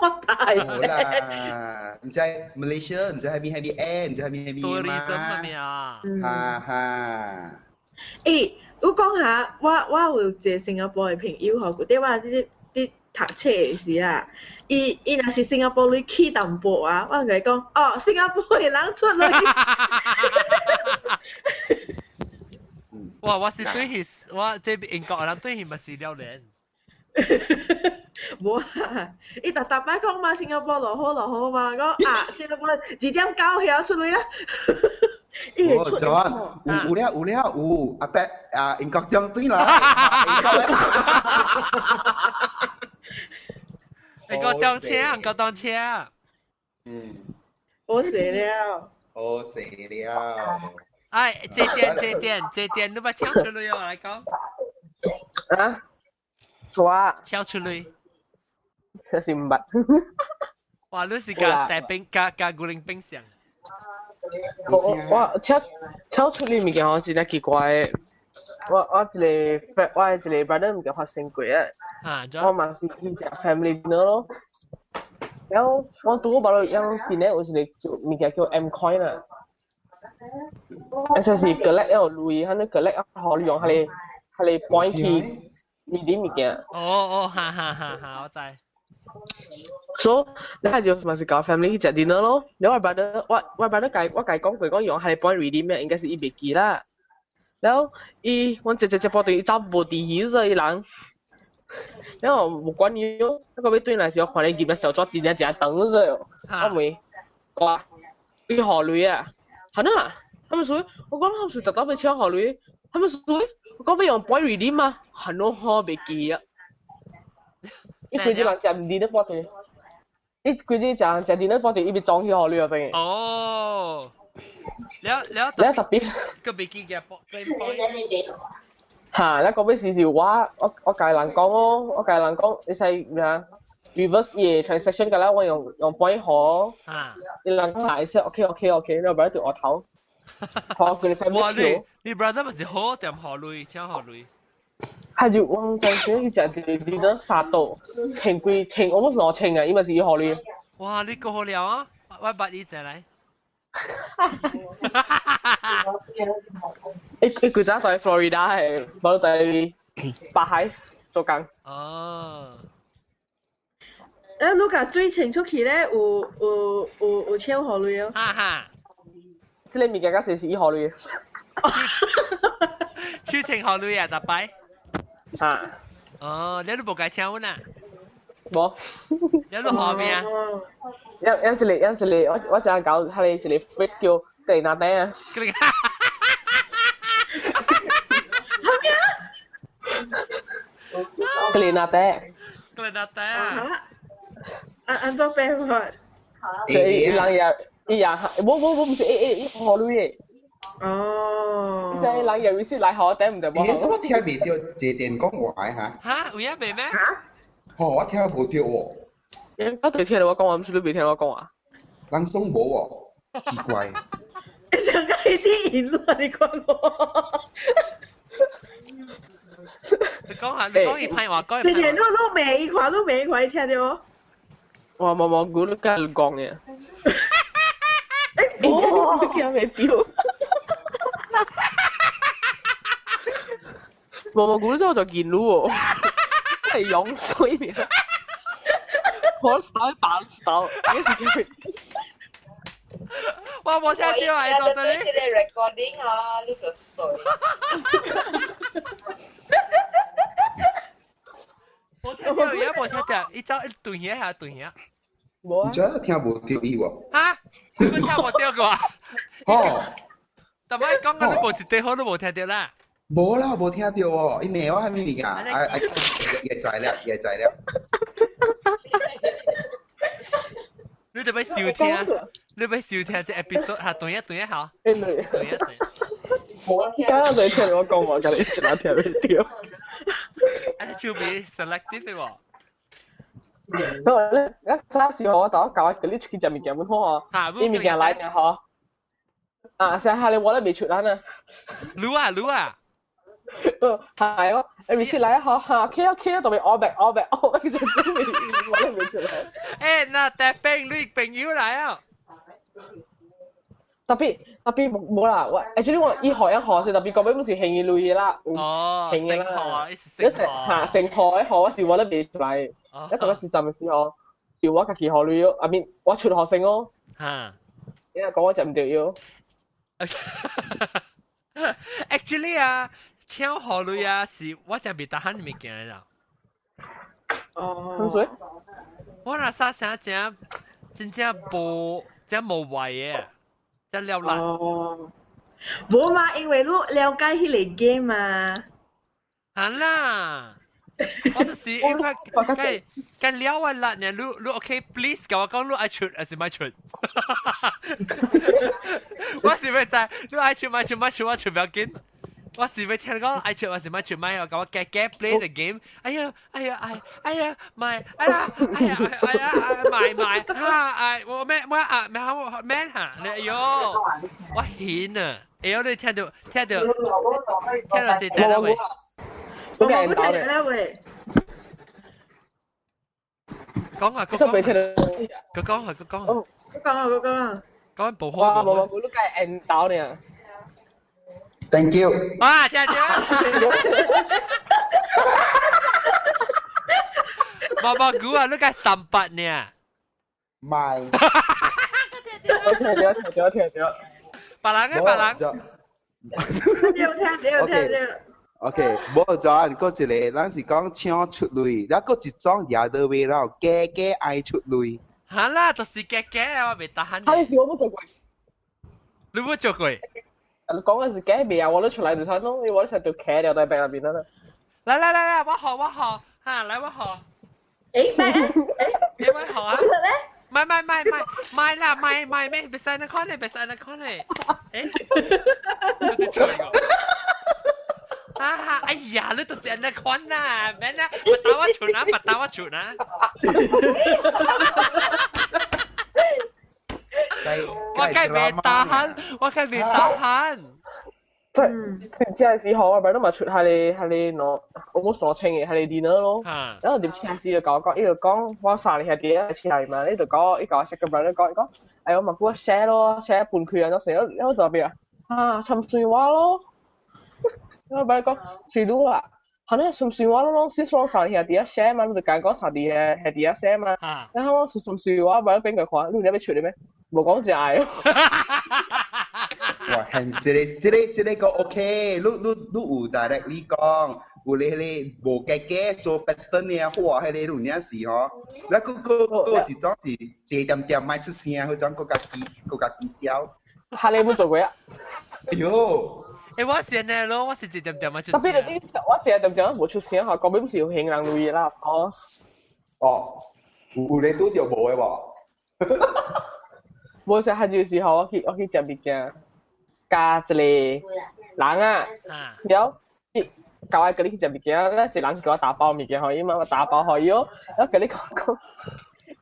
馬達。無啦，毋知 Malaysia，毋知啥物啥物 Air，毋知啥物啥物嘛。啊。哈哈。欸，我講下，我我有一個新加坡的朋友吼，舊底我佇佇讀冊的時啊，伊伊若是新加坡鐳起淡薄啊，我共伊講，哦，新加坡的人出來。哇！我是對彼，我這英國人對彼嘛是了然。無啦，伊逐逐擺講嘛，新加坡落雨落雨嘛，講啊，新加坡2點9曉出來啊。哦，John，有有了有了有，阿伯啊，英國中對啦，英國英國當車，英國當車。嗯。好勢了。好勢了。哎，這點這點這點，你把搶出來哦，來講。啊？啥？搶出來。這是毋捌。哇！你是共大冰共共牛奶冰上。我我搶搶出來物件吼，真正奇怪的。我我一個我的一個 brother 物件發生過啊。我嘛是去食 family dinner 咯。然後我拄好巴魯樣邊咧有一個叫物件叫 M coin 啊。就是 collect 了鐳，彼 collect 啊，予你用彼個彼個 point 去買啲物件。哦哦，哈哈哈哈，我知。 So，你就嘛是共 family 去食 dinner 咯。然後我 brother，我我 brother 共我共伊講過講用彼個 point redeem 咩，應該是伊袂記啦。然後伊，阮食食食半頓，伊走無佇去所伊人。然後無管伊咯，那個欲轉來時，我看伊入來小紙真正誠長咗，我問，哇，你予鐳啊？係啊，他們說，我講他們是特特欲請予鐳，他們說，我講欲用 point redeem 嗎？係喏，我袂記啊。伊規日人食 dinner 半頓，伊規日食食 dinner 半頓，伊欲裝去予鐳啊真的。哦，了了了特別。閣袂記嘅 point。嚇！那個尾時是我我我共人講哦，我共人講，你使咩啊？reverse 伊個 transaction 㗎啦，我用用 point 予。啊。伊人講下先，OK OK OK，你 brother 就額頭。好，佢哋哇！你你 brother 咪是好定予鐳，請予鐳。他就我陣時伊食佇咧三桌，千幾千，我冇兩千啊，伊嘛是伊予鐳。哇！你過好了啊！我捌你一來。伊古早在 Florida 係，無在北海做工。哦。誒，你共水清出去咧，有搶予鐳哦。哈哈。這个物件較濟是伊予鐳。手清予鐳啊，逐擺。哈。哦，你都無共請阮啊？無。你都予咩啊？有有一个有一个，我正搞彼个一个 phrase 叫格里拿袋啊。格里。格里拿袋。格里拿袋啊！按按怎辦法？伊人也伊也，無無無，毋是伊伊伊予鐳的。哦。伊人又 receipt 來予我，頂毋對無。咦，做麼聽袂著這電講話嚇？嚇，有影袂咩？嚇？吼，我聽無著喎。我對聽我講話，毋是你袂聽我講話。人攏無喎，奇怪。上個啲言論你講我。你講下，你講伊歹話，講伊歹話。你你未看，你未看，聽著無？我無無估你梗係講嘅。欸，無，聽袂著。無無估你做做見路哦，真係樣衰呢。我手把手，你是叫？我無聽著啊！伊做對你。這個 recording 啊，你就衰。無聽著，而家無聽著，伊走斷去下斷去。無啊。你真聽無著伊喎？哈？你聽無著過？哦。但係講緊都無一塊好都無聽著啦。無啦，無聽著喎，伊罵我啥物物件？啊啊！也知了，也知了。你特別收聽，你欲收聽這 episode 嚇，斷一斷一下。斷一斷。無聽，剛剛就聽我講話，共你一下聽袂著。啊，你手臂 selective 的無？你早時我頭教叫你出去食物件，阮好啊。伊物件來爾吼。啊，成下你我都未出來呢。滷啊滷啊！係咯，你未出來吼嚇，企啊企啊，特別烏白烏白烏白，就真未我都未出來。欸，那特別你朋友來啊！特別特別無啦，我 actually 我伊學一學是特別講尾毋是興伊類啦，哦，興嘅啦，一嚇成學一學我是我都未出來，一個是站嘅時候，是我家己學類咯，I mean 我出學生哦，嚇，因為講我食毋著藥。 Actually 啊，請予鐳啊，是我真袂當喊物件啦。哦。咁所以？我若啥啥真真正無真無謂嘅，真了難。哦。無嘛，因為你了解彼个 game 嘛。嚇啦！我就是因為該該了完啦，你你 OK please，共我講你愛出還是莫出？我是欲知你愛出莫出莫出，我出不要緊。我是欲聽講愛出還是莫出，莫我共我加加 play the game。哎呀哎呀哎哎呀莫哎呀哎呀哎呀莫莫哈哎我咩我啊咩我咩哈你哎喲我顯啊！哎喲你聽到聽到聽到這段啦喂？我冇聽到啦喂。講啊，講講，佢講啊，佢講啊，佢講啊，佢講啊，講無好。哇，無無，我都計 end 到呢。 Thank you。啊，聽聽。無無估啊，你計三八呢？唔係。我聽到，聽到，聽到。別人嘅別人。聽到，聽到，聽到。 OK，無就按閣一个，咱是講請出鐳，了閣一種也都袂老，加加愛出鐳。哈啦，就是加加，我袂得閒。哈，你是我無做過。你無做過？你講嘅是假未啊？我都出來就睇咯，我都成條茄了在病入邊啦。來來來來，我學我學，哈，來我學。欸咩？欸，你我學啊？買買買買買啦買買咩？別使那款嘞，別使那款嘞。欸，你都出來個。啊哈！哎呀，你就是按呢款啦，免啦，不打我出啊，不打我出啊。我梗袂打喊，我梗袂打喊。即係即係時候，我咪都咪出下你下你攞 almost 2千嘅下你 dinner 咯。然後點請時就講講，伊就講我三日兄弟一起來嘛，你就講伊講識個 brother 講，伊講，哎我嘛叫我 share 咯，share 半開啊，咗成，然後就邊啊，啊參水話咯，我 brother 講水路啊。係咧，算算話咯，先講三兄弟啊 share 嘛，你就講講三弟兄弟啊 share 嘛。然後我算算算話，brother 邊個看，你有要出嚟咩？無講就愛。哇，很這個這個這個 OK，你你有 directly 講，有你迄個無加加做 pattern 嘅，哇，彼個有影是吼。那個個個一種是坐點點莫出聲，彼種閣較起閣較起痟。哈你冇做過啊？哎喲！欸，我是呢咯，我是一點點莫出聲。特別你我一點點無出聲吼，講尾不是有興人類啦，of course。哦，有你拄著無的無？無時係就是吼，我去食物件，加一個人啊，了後教我叫你去食物件，咧一人叫我打包物件，予伊嘛，我打包予伊哦，然後跟你講講，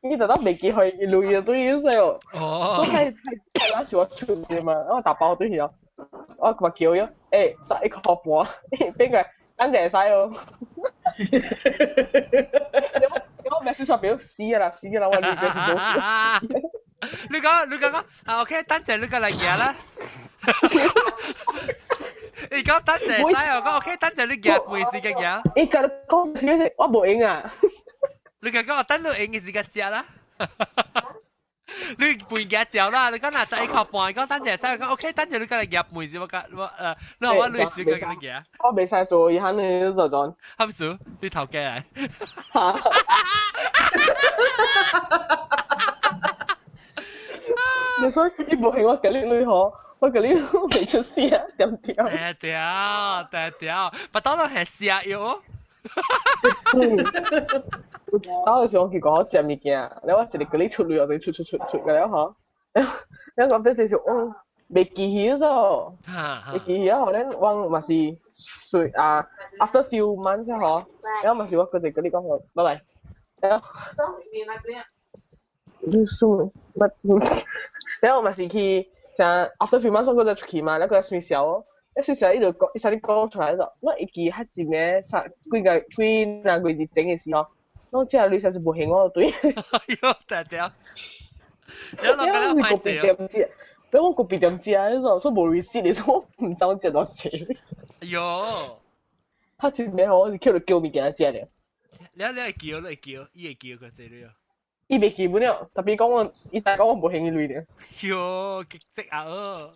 伊就當袂記予伊鐳就對伊說哦，所以係係係是我出嘅嘛，我打包對伊哦，我嘛叫伊，欸，11塊半，邊個等陣會使哦。你我 message 我表死啦死啦，我呢個是冇。你講你講講啊，OK，等陣你過來行啦。你講等陣使，我講 OK，等陣你行半時間行。伊甲你講，我無閒啊。你講我等你閒嘅時間食啦。你半夾掉啦！你講若11塊半，講等陣使，講 OK，等陣你過來夾半時，我講我誒，你話我類似過來夾。我袂使做，伊肯定做做。係咪數？你頭家嚟？嚇！你所以你無係我甲你女嗬，我甲你未出聲，點點。對掉對掉，不當然係食藥。當時我去講食物件，然後我一個叫你出嚟，我就出出出出個了嗬。然後講變成是我未記起咗，未記起啊！後咧我嘛是隨啊，after few months 嗬，然後嘛是我嗰陣叫你講我，拜拜。然後你輸乜？然後我嘛是去，像 after few months 我再出去嘛，那個算小哦。一時時伊就講，伊啥你講出來就，我會記較前個三幾個幾若個月前的時候，我這個女生是無還我對。哎喲，對對。你落個了歹勢哦。你我個別點食，你說說無 receipt，你說我毋知我食多少。哎喲，他前面我是叫你叫物件食咧。你會叫，你會叫，伊會叫個這裡哦。伊袂記本了，特別講我，伊但講我無還伊鐳咧。喲，激積啊！哦。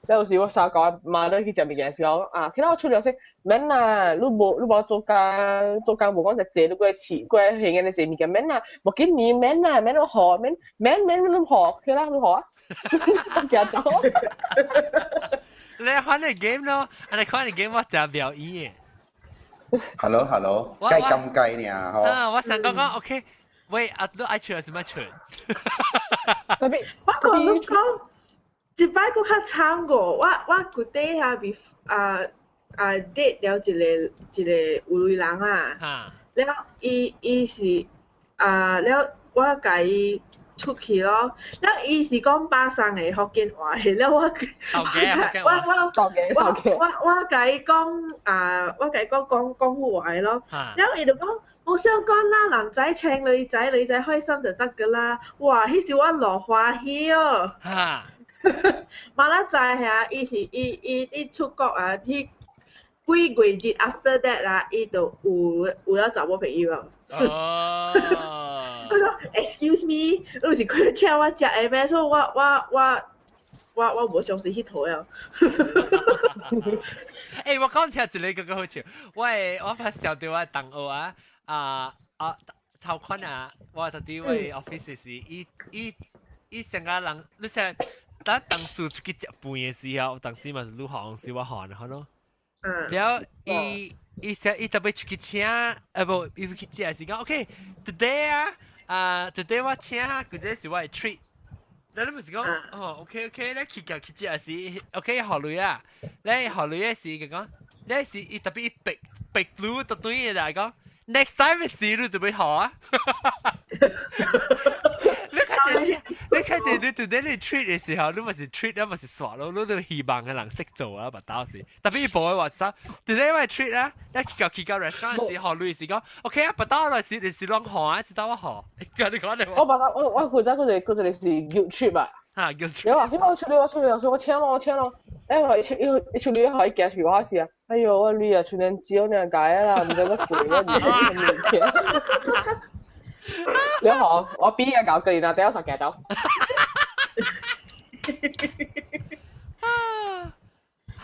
有時我三個媽都去食物件時候，啊，其他我出了說，免啦，你無你無做工，做工無講就坐，你過來飼，過來還安尼坐物件，免啦，無緊你免啦，免你學，免免免你學，去啦，你學啊，我驚走。你看你 game 咯，你看你 game 我真表演嘅。Hello hello，計咁計呢嗬。啊，我想講講 OK，喂，啊，你愛唱什麼唱？特別，我講你講。一擺閣較慘過，我舊底下被啊啊 date 了一個一個有鐳人啊，了伊伊是啊了我共伊出去咯，了伊是講巴生的福建話的，了我我我我我共伊講啊，我共伊講講廣府話的咯，了伊就講無相干啦，男仔請女仔，女仔開心就得㗎啦，哇！彼時我落歡喜哦。馬來知下，伊是伊伊伊出國啊，去幾個月 after that 啊，伊就有有了查某朋友啊。哦。我講 excuse me，你是佢請我食的咩？所以我我我我我無相信彼套啊。欸，我講聽一個閣較好笑，我我發想著我同學啊啊啊，超款啊，我到底我 office 時，伊伊伊成個人，你想？咱當時出去食飯的時候，當時嘛是入行時我看好咯。了伊伊說伊特別出去請，啊無伊去食是講 OK，today 啊，啊 today 我請，或者是我的 treat。了你毋是講哦 OK OK，你去夾去食時 OK 予鐳啊，你予鐳的時佢講，你是伊特別伊白白鐳就對來講，next time 的時你就欲予啊。你較隻，你看這你對你 treat 嘅時候，你咪是 treat，你咪是耍咯，你都希望嘅人識做啊，唔到時。特別伊無嘅話，啥？對你話 treat 啊，你去到 restaurant 時，學類是講，OK 啊，不到來時就是亂學啊，知道我學。你講你我把我負責嗰隻是 guilt trip 啊。嚇 guilt trip。你話我出嚟我出嚟，我我請咯我請咯，誒我一出嚟可以介紹我是啊，哎呦我女啊，出年招你解啦，唔知得攰我唔知咁嘢。你好，我邊個搞佢啦？等我實夾到。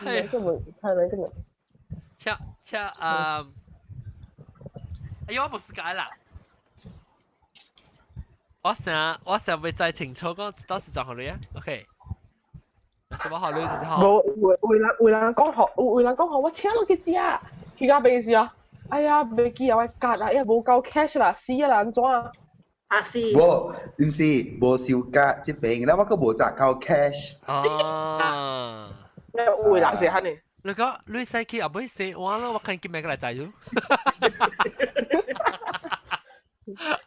係根本係咪根本？切切啊！哎呀，我冇時間啦。我想會再清楚講到時裝好類啊。OK。什麼好類就是好。冇為人講學，為人講學，我請落去食，去到邊時啊？哎呀，袂記啊，我卡啦，哎無夠 cash 啦，死啊啦，按怎啊？啊是。無，毋是無收卡這邊，แล้ว我閣無賺夠 cash。哦。你有人是安呢？你講你使去後尾洗碗咯，我看見咩個來載咗。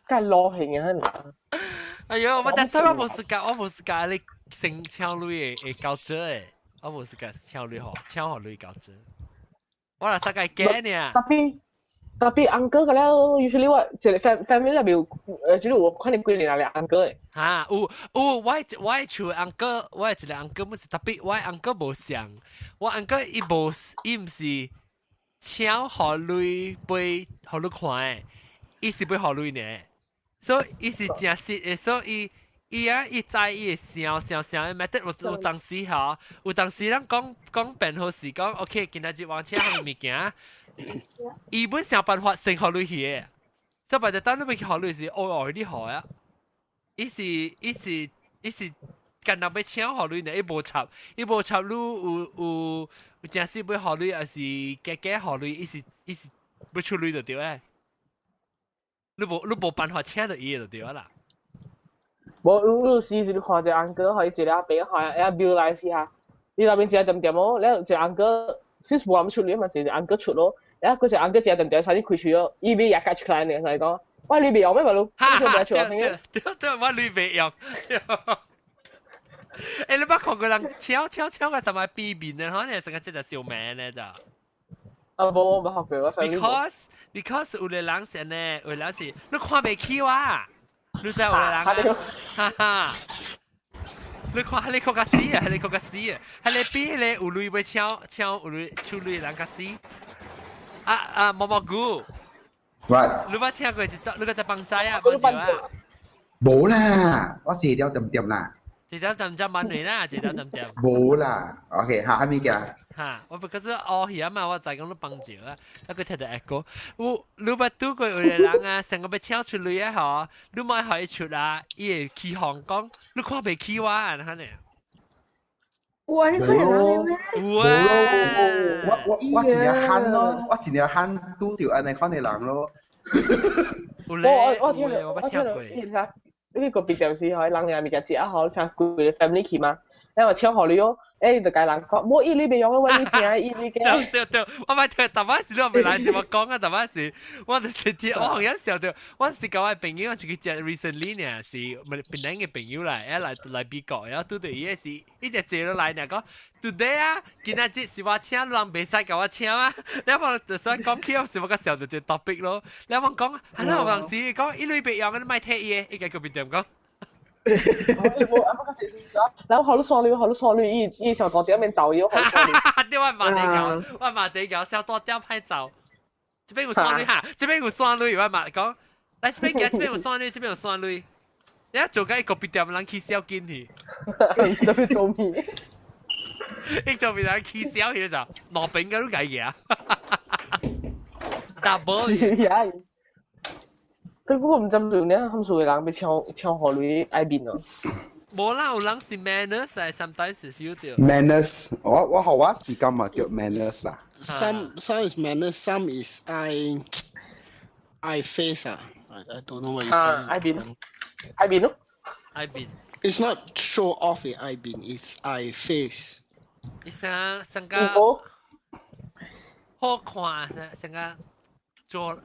梗攞型啊！哎呦，我但是我無時間，我無時間你先請鐳會會交錢的，我無時間請鐳吼，請予鐳交錢。我若大概假呢。特別 uncle 個了，usually 我一個 family 內面有，就是有可能幾年來 uncle 的。哈，有，我厝 uncle，我一個 uncle 毋是特別，我 uncle 無像，我 uncle 伊無伊毋是請予鐳飛予你看的，伊是欲予鐳呢，所以伊是誠實的，所以伊啊伊知伊會想想想的 method 有當時吼，有當時咱講講變好是講，OK，今仔日往請啥物件。伊本想辦法先予鐳去的，所以白日等你欲去予鐳時，哦哦，你予啊！伊是干焦欲請予鐳呢，伊無插，伊無插你有誠實欲予鐳，還是假假予鐳，伊是欲出鐳就對誒。你無辦法請到伊就對啦。無，你有時是你看一個 uncle，予伊一個阿伯，予伊表來試下，你那邊食點點哦，了一個 uncle，since 無人出鐳嘛，一個 uncle 出咯。啊！嗰隻 uncle 食點點，啥你開喙哦，伊欲也夾出來呢，所以講，我鐳袂用咩嘛路？哈哈，對對對，我鐳袂用。欸，你捌看過人搶搶搶個什麼邊面的，可能成個這隻小命呢咋？啊，無我冇學過，我 Because 有個人是呢，有個人是你看袂起我，你知有個人啊？哈哈，你看，你看較死啊，你看較死啊，係你比咧有鐳欲搶搶有鐳手鐳人較死。啊啊，毛毛菇。 What？你捌聽過一隻，你個只幫仔啊？幫住啊？無啦，我一條點點啦。一條點點蠻啦，一條點點。無啦，OK，嚇，啥物件？哈，我不可是哦，遐嘛，我知講你幫住啊，那個聽到一個，有你捌拄過有個人啊，成個欲請出鐳啊吼，你莫予伊出啊，伊會起哄講，你看袂起我啊，按呢？有啊，你看人咩？有啊，我真正罕咯，我真正罕拄著按呢款的人咯。我聽到我聽到，你個別電視可以人哋物件食好，請規個 family 去嘛，然後請予你哦，欸，就共人講，無伊你袂用，我你食伊你嘅。對對對，我捌聽，逐擺時你未來是我講啊，逐擺時我就是聽，我好像想到，我是共我朋友出去食，recently 呢是咪檳城嘅朋友來，來來美國，然後拄著伊個是，伊就坐落來呢講，today 啊，今仔日是我請，人袂使共我請啊，你我就算講起，是我個想到這 topic 咯，你我講，係啦，有陣時講伊鐳袂用，你莫提伊個，伊個個點講。然後好多傻女，好多傻女，伊伊小大點面走伊，好多傻女。對，我嘛地搞，我嘛地搞，小大點歹走。這邊有傻女哈，這邊有傻女，我嘛講，來這邊行，這邊有傻女，這邊有傻女。你做緊個別店人起笑緊去，做咩做咩？一做別人起笑去就，路邊嘅都計嘅。double。不過毋知做呢，他們數嘅人欲搶搶予鐳愛面咯。無啦，有人是 manners，sometimes feel 到。 manners，我學我時間嘛叫 manners 啦。 Some is manners, some is I face 啊。I don't know what you call it. 愛面，愛面咯。愛面。 It's not show off 嘅愛面，it's 愛 face。伊成成個好看，成成個做。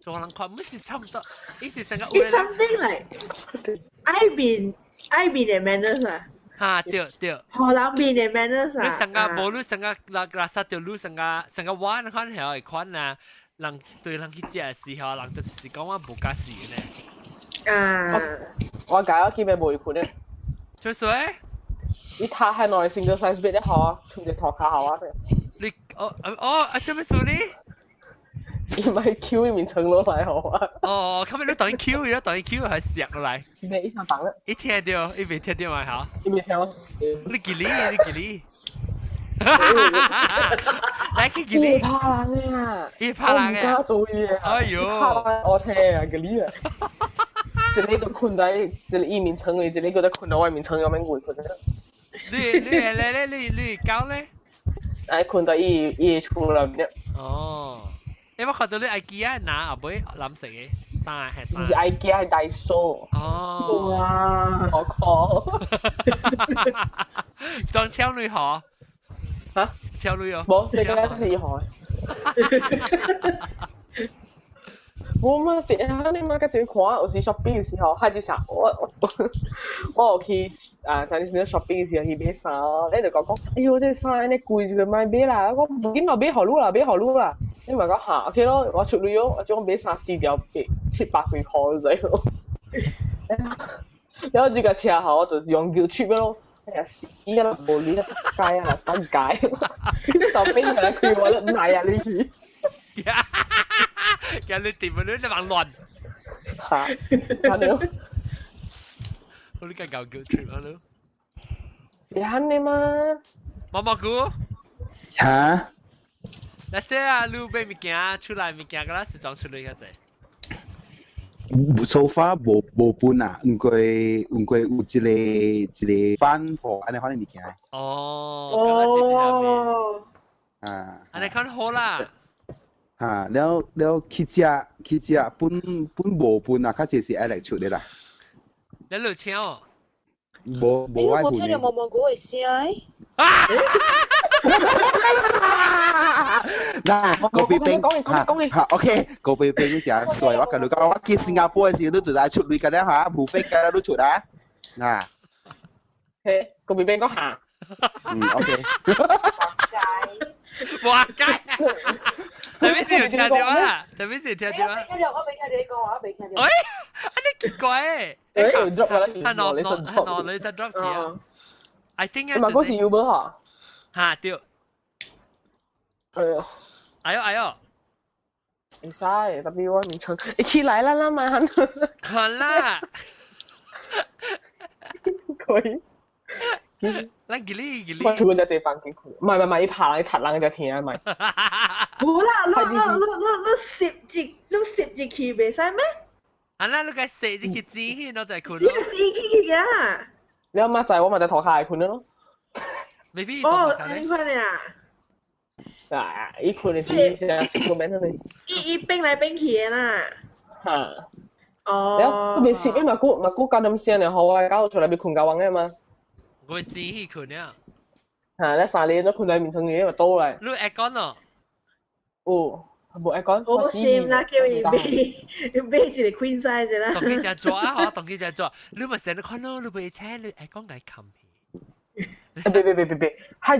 做人看，唔是差唔多，伊是成個。 It's something like 愛面的 manners 啊。哈，對對。予人面的 manners 啊。你成個無你成個垃垃圾就你成個成個我款係會款啊，人對人去食的時候，人就是講我無佮意呢。啊。我解我見咩無款咧。做啥？你睇下內 single size bed 咧，好啊，穿隻拖卡好啊。你哦哦啊，做咩事呢？伊咪 Q 伊面層落來好啊。哦，後尾你當 Q，伊當 Q 還是落來？咩伊想擋咧？伊聽到，伊未聽到嘛？嚇？伊未聽。你記哩？你記哩？來去記哩？怕人啊！伊怕人啊！我唔敢做嘢。哎呦！怕人我聽啊，記哩啊！一個就睏在一個伊面床裡，一個閣在睏在我面床後面睏睏。你你咧咧你你搞咧？愛睏在伊伊厝內面。哦。欸，我看到你 IKEA 拿後尾藍色的衫係衫。毋是 IKEA 係 Daiso。哦。哇！好可。裝超女河。嚇？超女哦。無，這個是伊河。我嘛是啊，你嘛較濟看，有時 shopping 的時候，還是啥，我我我有去啊，在你 shopping 的時候去買衫，你就講講，哎喲，這衫按呢貴，就莫買啦。我講無緊啦，買予你啦，買予你啦。你咪講嚇，OK 咯，我出嚟咯，我將買衫四條八七百幾箍仔咯。然後這個車吼，我就是用叫出咯。哎呀死啊！無理啊，仆街啊，三街，到邊個來開我都唔係啊你去。其你點啊？你你忙亂。嚇！嚇你！我你個搞叫出啊你。是安尼嗎？毛毛菇。嚇？那些啊，你買物件出來物件，個啦是裝出來較濟。 so far 無無分啊，毋過毋過有一個一個飯鋪按呢款的物件。哦，哦，啊，按呢款好啦。嚇，了了去食去食，本本無分啊，較濟是愛來出的啦。你落車哦？無無愛我聽到毛毛菇的聲。啊！嗱，高比冰嚇嚇，OK，高比冰你誠帥，我共你講，我去新加坡的時候，你就來出鐳個了嚇，無飛個你出啊，嗱。嘿，高比冰講嚇。嗯，OK。哇街！特別是有聽到啊，特別是聽到啊。聽到，我未聽到你講話，我未聽到。哎，啊你奇怪誒！誒，drop 啦，係喏喏係喏，你就 drop 去啊。I think 啊，嘛嗰是 Uber 嚇。嚇對。哎呦！哎呦哎呦！唔使，特別我面唱，一起來啦啦嘛，好啦。可以。咱吉利吉利。我出在這房間困，唔係唔係，伊拍人，伊踢人就聽啊，唔係。無啦，你你你你你攝入你攝入去袂使咩？啊，那你個攝入去錢去，我就困咯。攝入去啊！你阿媽在我咪在塗跤困咯。未必。哦，你困啊？啊！伊困的是是個免去。伊伊變來變去的啦。嚇！哦。了，佢未攝，因為古嘛古教咁聲了，好我搞出來被困覺完的嘛。我會錢去困了。嚇！你三年都困在面床裡，咪倒來。你會講咯？有，無會講。我心啦，叫伊買，買一個 queen size 啦。當佢只做啊，嗬！當佢只做，你咪成日看咯，你袂請你會講來冚去。別別別別別，彼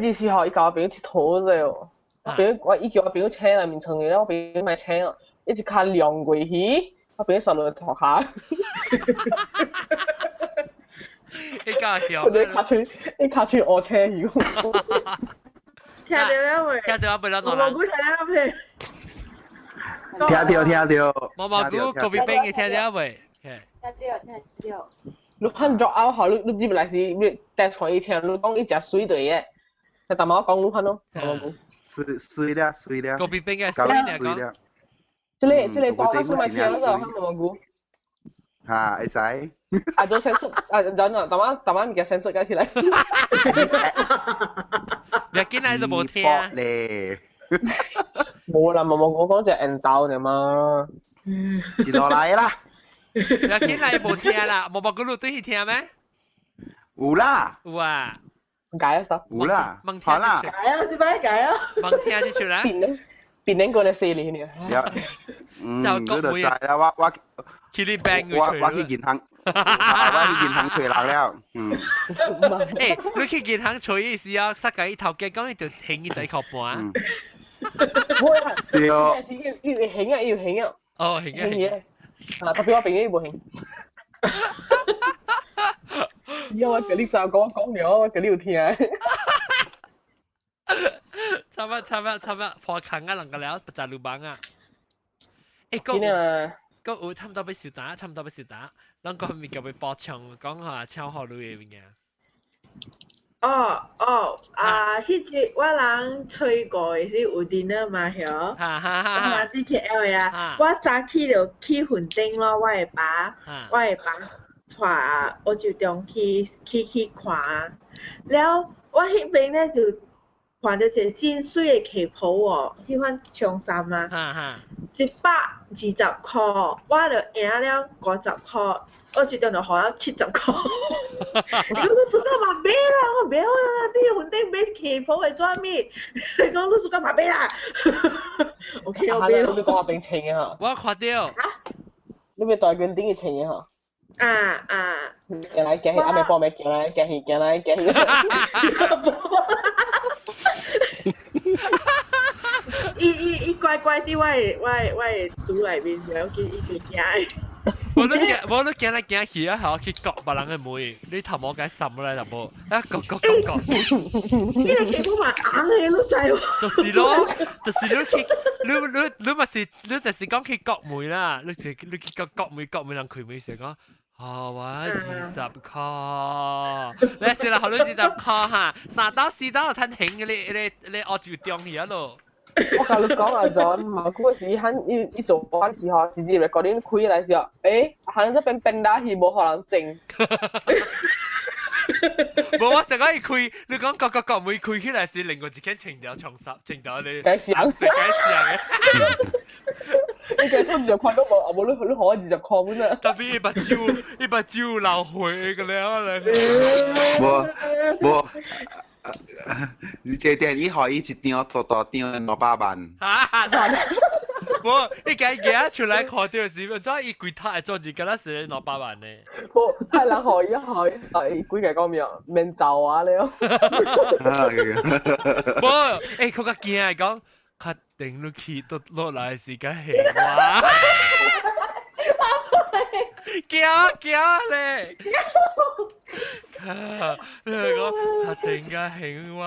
陣時吼，伊共我朋友𨑨迌者哦。我朋友我伊叫我朋友請來眠床裡，我朋友莫請哦，一直跤晾過去，我朋友煞落塗跤。你搞笑。佢哋跤喙，伊跤喙烏青去。聽到了未？聽到啊，袂啦，毛毛菇聽到未？聽到聽到。毛毛菇高比冰，你聽到未？聽到聽到。你看 drop out 吼，你你入來時，你帶傳伊聽，你講伊誠媠對的，就淡薄仔講你看咯，毛毛菇。媠媠了媠了。高比冰嘅媠了。這個這個歌我出來聽了，看毛毛菇。嚇，會使。啊，做 sensor 啊，等陣，淡仔淡仔物件 sensor 起來。別緊來都無聽。咧。無啦，毛毛菇講隻緣投爾嘛。一路來啦。別緊來無聽啦，毛毛菇你對去聽咩？有啦。有啊。解啊，有啦。問聽啦。解啊，小擺解啊。問聽就出來。變緊過你四年呢。嗯，你就知啦，我去你 bank 我去銀行，我去銀行揣人了。嗯。欸，你去銀行揣意思啊？實際頭家講伊就還伊仔塊半。對。是要還啊，要還啊。哦，還啊，還啊。啊，特別我朋友無還。以後我叫你就講講了，我叫你有聽。差不差不差不破坑啊，人個了，不扎路幫啊。欸，個個有差唔多欲收單，差唔多欲收單，咱個咪叫欲補充，講下超好類的物件。哦哦啊！彼日我人初五的時有 dinner 嘛，曉？哈哈哈！我佇 KL 呀，我早起就去雲頂咯，我的爸帶我就中去看，了我彼邊咧就看著一个真媠的旗袍哦，彼款長衫啊，120箍，我就贏了50箍，我就中就予了70箍。伊講你暑假嘛買啦，我買啦，你雲頂買旗袍會做啥物？伊講你暑假嘛買啦。OK，我買。你講我邊穿的吼？我看著。你咪帶雲頂去穿的吼？啊啊！行來行去，阿妹幫妹行來行去，行來行去。伊乖乖佇我的肚內面，了緊伊就驚。無你行來行去啊，吼去割別人的門，你頭毛該揨落來淡薄，啊割割割割。你個皮膚嘛紅的，你知無？就是咯，就是你去，你嘛是，你就是講去割門啦，你就你去割割門，割門人開門時講。哦，我20箍，你是啦，好你20箍哈，三刀四刀就趁興嘅，你澳洲中去啊咯。我共你講啊，John，嘛嗰時喺伊做嗰時候，直接 recording 開來時候，欸，喺這邊變打去無予人整。無，我成日伊開，你講各各各門開起來是另外一間穿條長衫，穿條你。該上，該上嘅。你計出20塊都無，無你你予我20箍本啊。特別伊目睭，伊目睭流血個了咧。無無。這電伊予伊一張大大張200萬。無，伊家舉出來看著時，怎伊規頭會做字，敢若是200萬呢？無，係人予伊予伊，幾個講咩？免走啊了。無，欸，佢較驚講，確定你去倒落來是較嚇我。驚驚咧！你係講確定較嚇我。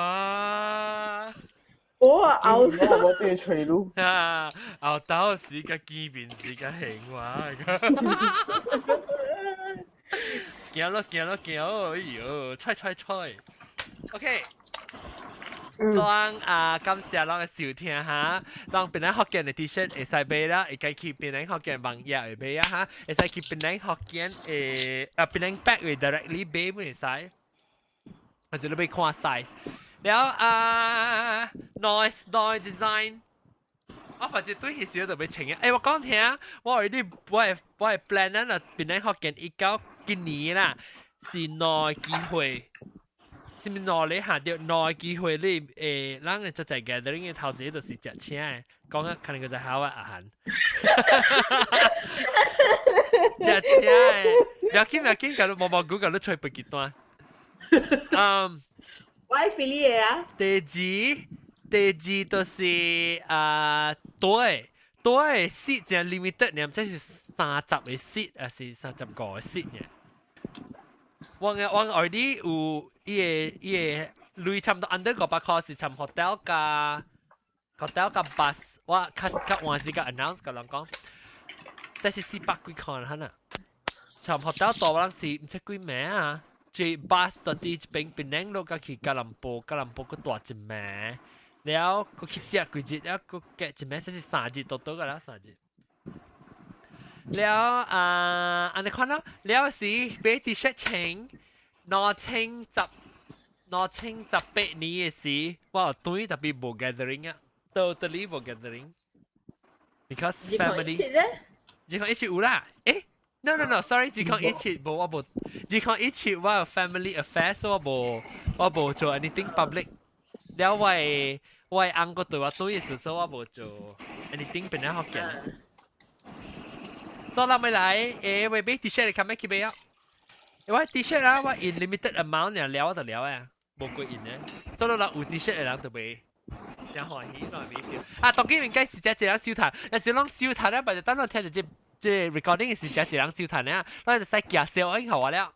我後我冇變吹路。啊，後頭時較見面時較嚇我。驚咯驚咯驚！哎呦，吹吹吹。OK。咱啊，感謝咱的收聽哈，咱檳榔福建的 T-shirt 會使買啦，會使去檳榔福建網頁會買啊哈，會使去檳榔福建的啊檳榔 bag 會 directly 買會使，還是你欲看 size。了啊，Noise Noise Design，我反正對彼時就欲穿嘅。欸，我講聽，我有啲我的 plan 啊，檳榔福建一九今年啦，是兩機會。是毋兩個下著兩機會你欸，咱會做在 gathering 的頭一個就是食請的，講啊可能閣在好啊阿涵。食請的，不要緊不要緊，共你毛毛菇共你揣飛機單。嗯，我愛飛你的啊。第二就是啊，對對，seat 真 limited 爾，這是30個 seat 還是35個 seat 爾？我 already 有伊個鐳差毋多 under 500箍是參 hotel 加 hotel 加 bus，我較較晚時間 announce 共人講，這是400幾塊啦，參 hotel 大我人是毋知幾名啊，坐 bus 到佇這邊檳榔路佮去吉隆坡，吉隆坡閣蹛一暝，了閣去食幾日，了閣加一暝，這是3日到倒個啦，三日。了啊，按呢款咯，了是買 T-shirt 穿2018年的時，我有對特別無 gathering 啊，totally 無 gathering，because family。2017有啦，欸，no no no，sorry，2017無我無，2017我有 family affairs 我無我無做 anything public，了我的我的翁個對我對嘅時候，我無做 anything 變咗福建。所以咱咪來，會買 T-shirt 你看咩去買啊？我 T-shirt 啊，我 in limited amount 爾了就了啊，無過印嘅。所以咱有 T-shirt 嘅人就買。真歡喜，來買票。啊，當然應該是只一人收談，但是攏收談咧，咪就等我聽就這 recording 是只一人收談咧，咱就使介紹已經好了。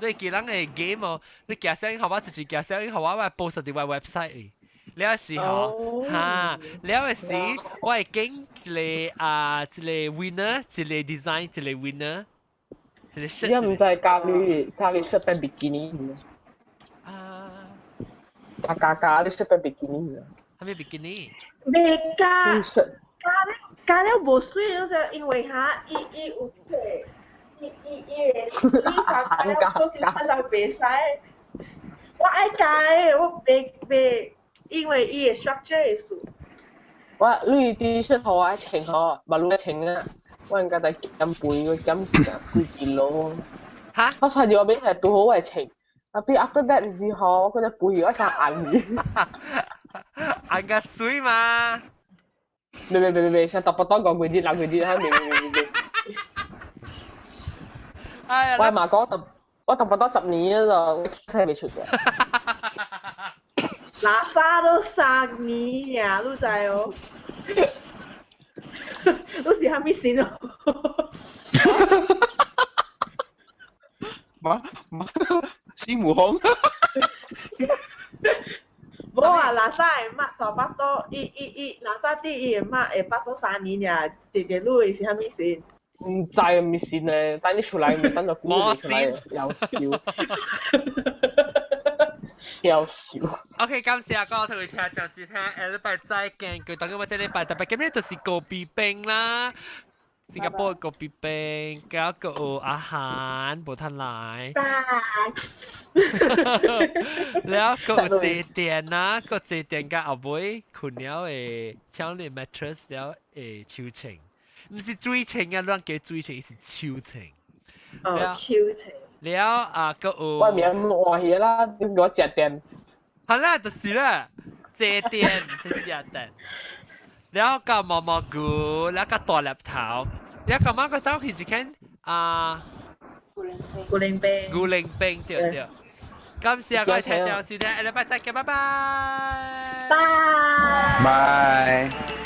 你記人嘅 game 哦，你介紹已經好我就是介紹已經好我，我 post 佇我 website。了時候，哈，了時我會揀一個啊，一個 winner，一個 design，一個 winner，一個 shirt。你唔知咖喱 shirt 變比基尼？啊！加加加你 shirt 變比基尼？係咩比基尼？未加加咧加了無水，就因為哈，伊伊有伊伊伊會你加了做是馬上袂使。我愛加的，我袂袂。因為伊的 structure 會數。我你啲出好愛穿好，馬路穿啊，我應該在減肥，我減幾 kilo。嚇！我穿住我邊係拄好我穿，但係 after that 時候，我覺得肥我想按去。按個水嘛？未未未未未，想特別多講幾日，兩幾日，未未未未未。哎呀！我嘛講特，我特別多10年啦，我真係未出嘅。垃圾都3年呀，你知哦？你是蝦米先哦？嘛嘛，孫悟空。無啊，垃圾會抹大腹肚，伊伊伊，垃圾啲伊會抹會腹肚3年呀，一個女是蝦米先？唔知啊，咪先咧，等你出來咪等到估你出來，有笑。有笑。 OK，感謝阿哥同佢聽，就是聽下禮拜再見。佢當我這禮拜特別今日就是高比冰啦，新加坡高比冰，加個阿韓無ทัน來。แล้ว個坐墊啦，個坐墊甲後尾睏了會搶你 mattress 了會抽清，毋是水清啊，亂叫水清是抽清。哦，抽清。了啊，閣有外面換起啦，你給我食電。好啦，就是啦，坐墊是食電。了個毛毛菇，了個大粒頭，了個媽個走去一間啊，古靈冰，古靈冰對對。感謝各位聽眾收聽，下禮拜再見，拜拜。拜。拜。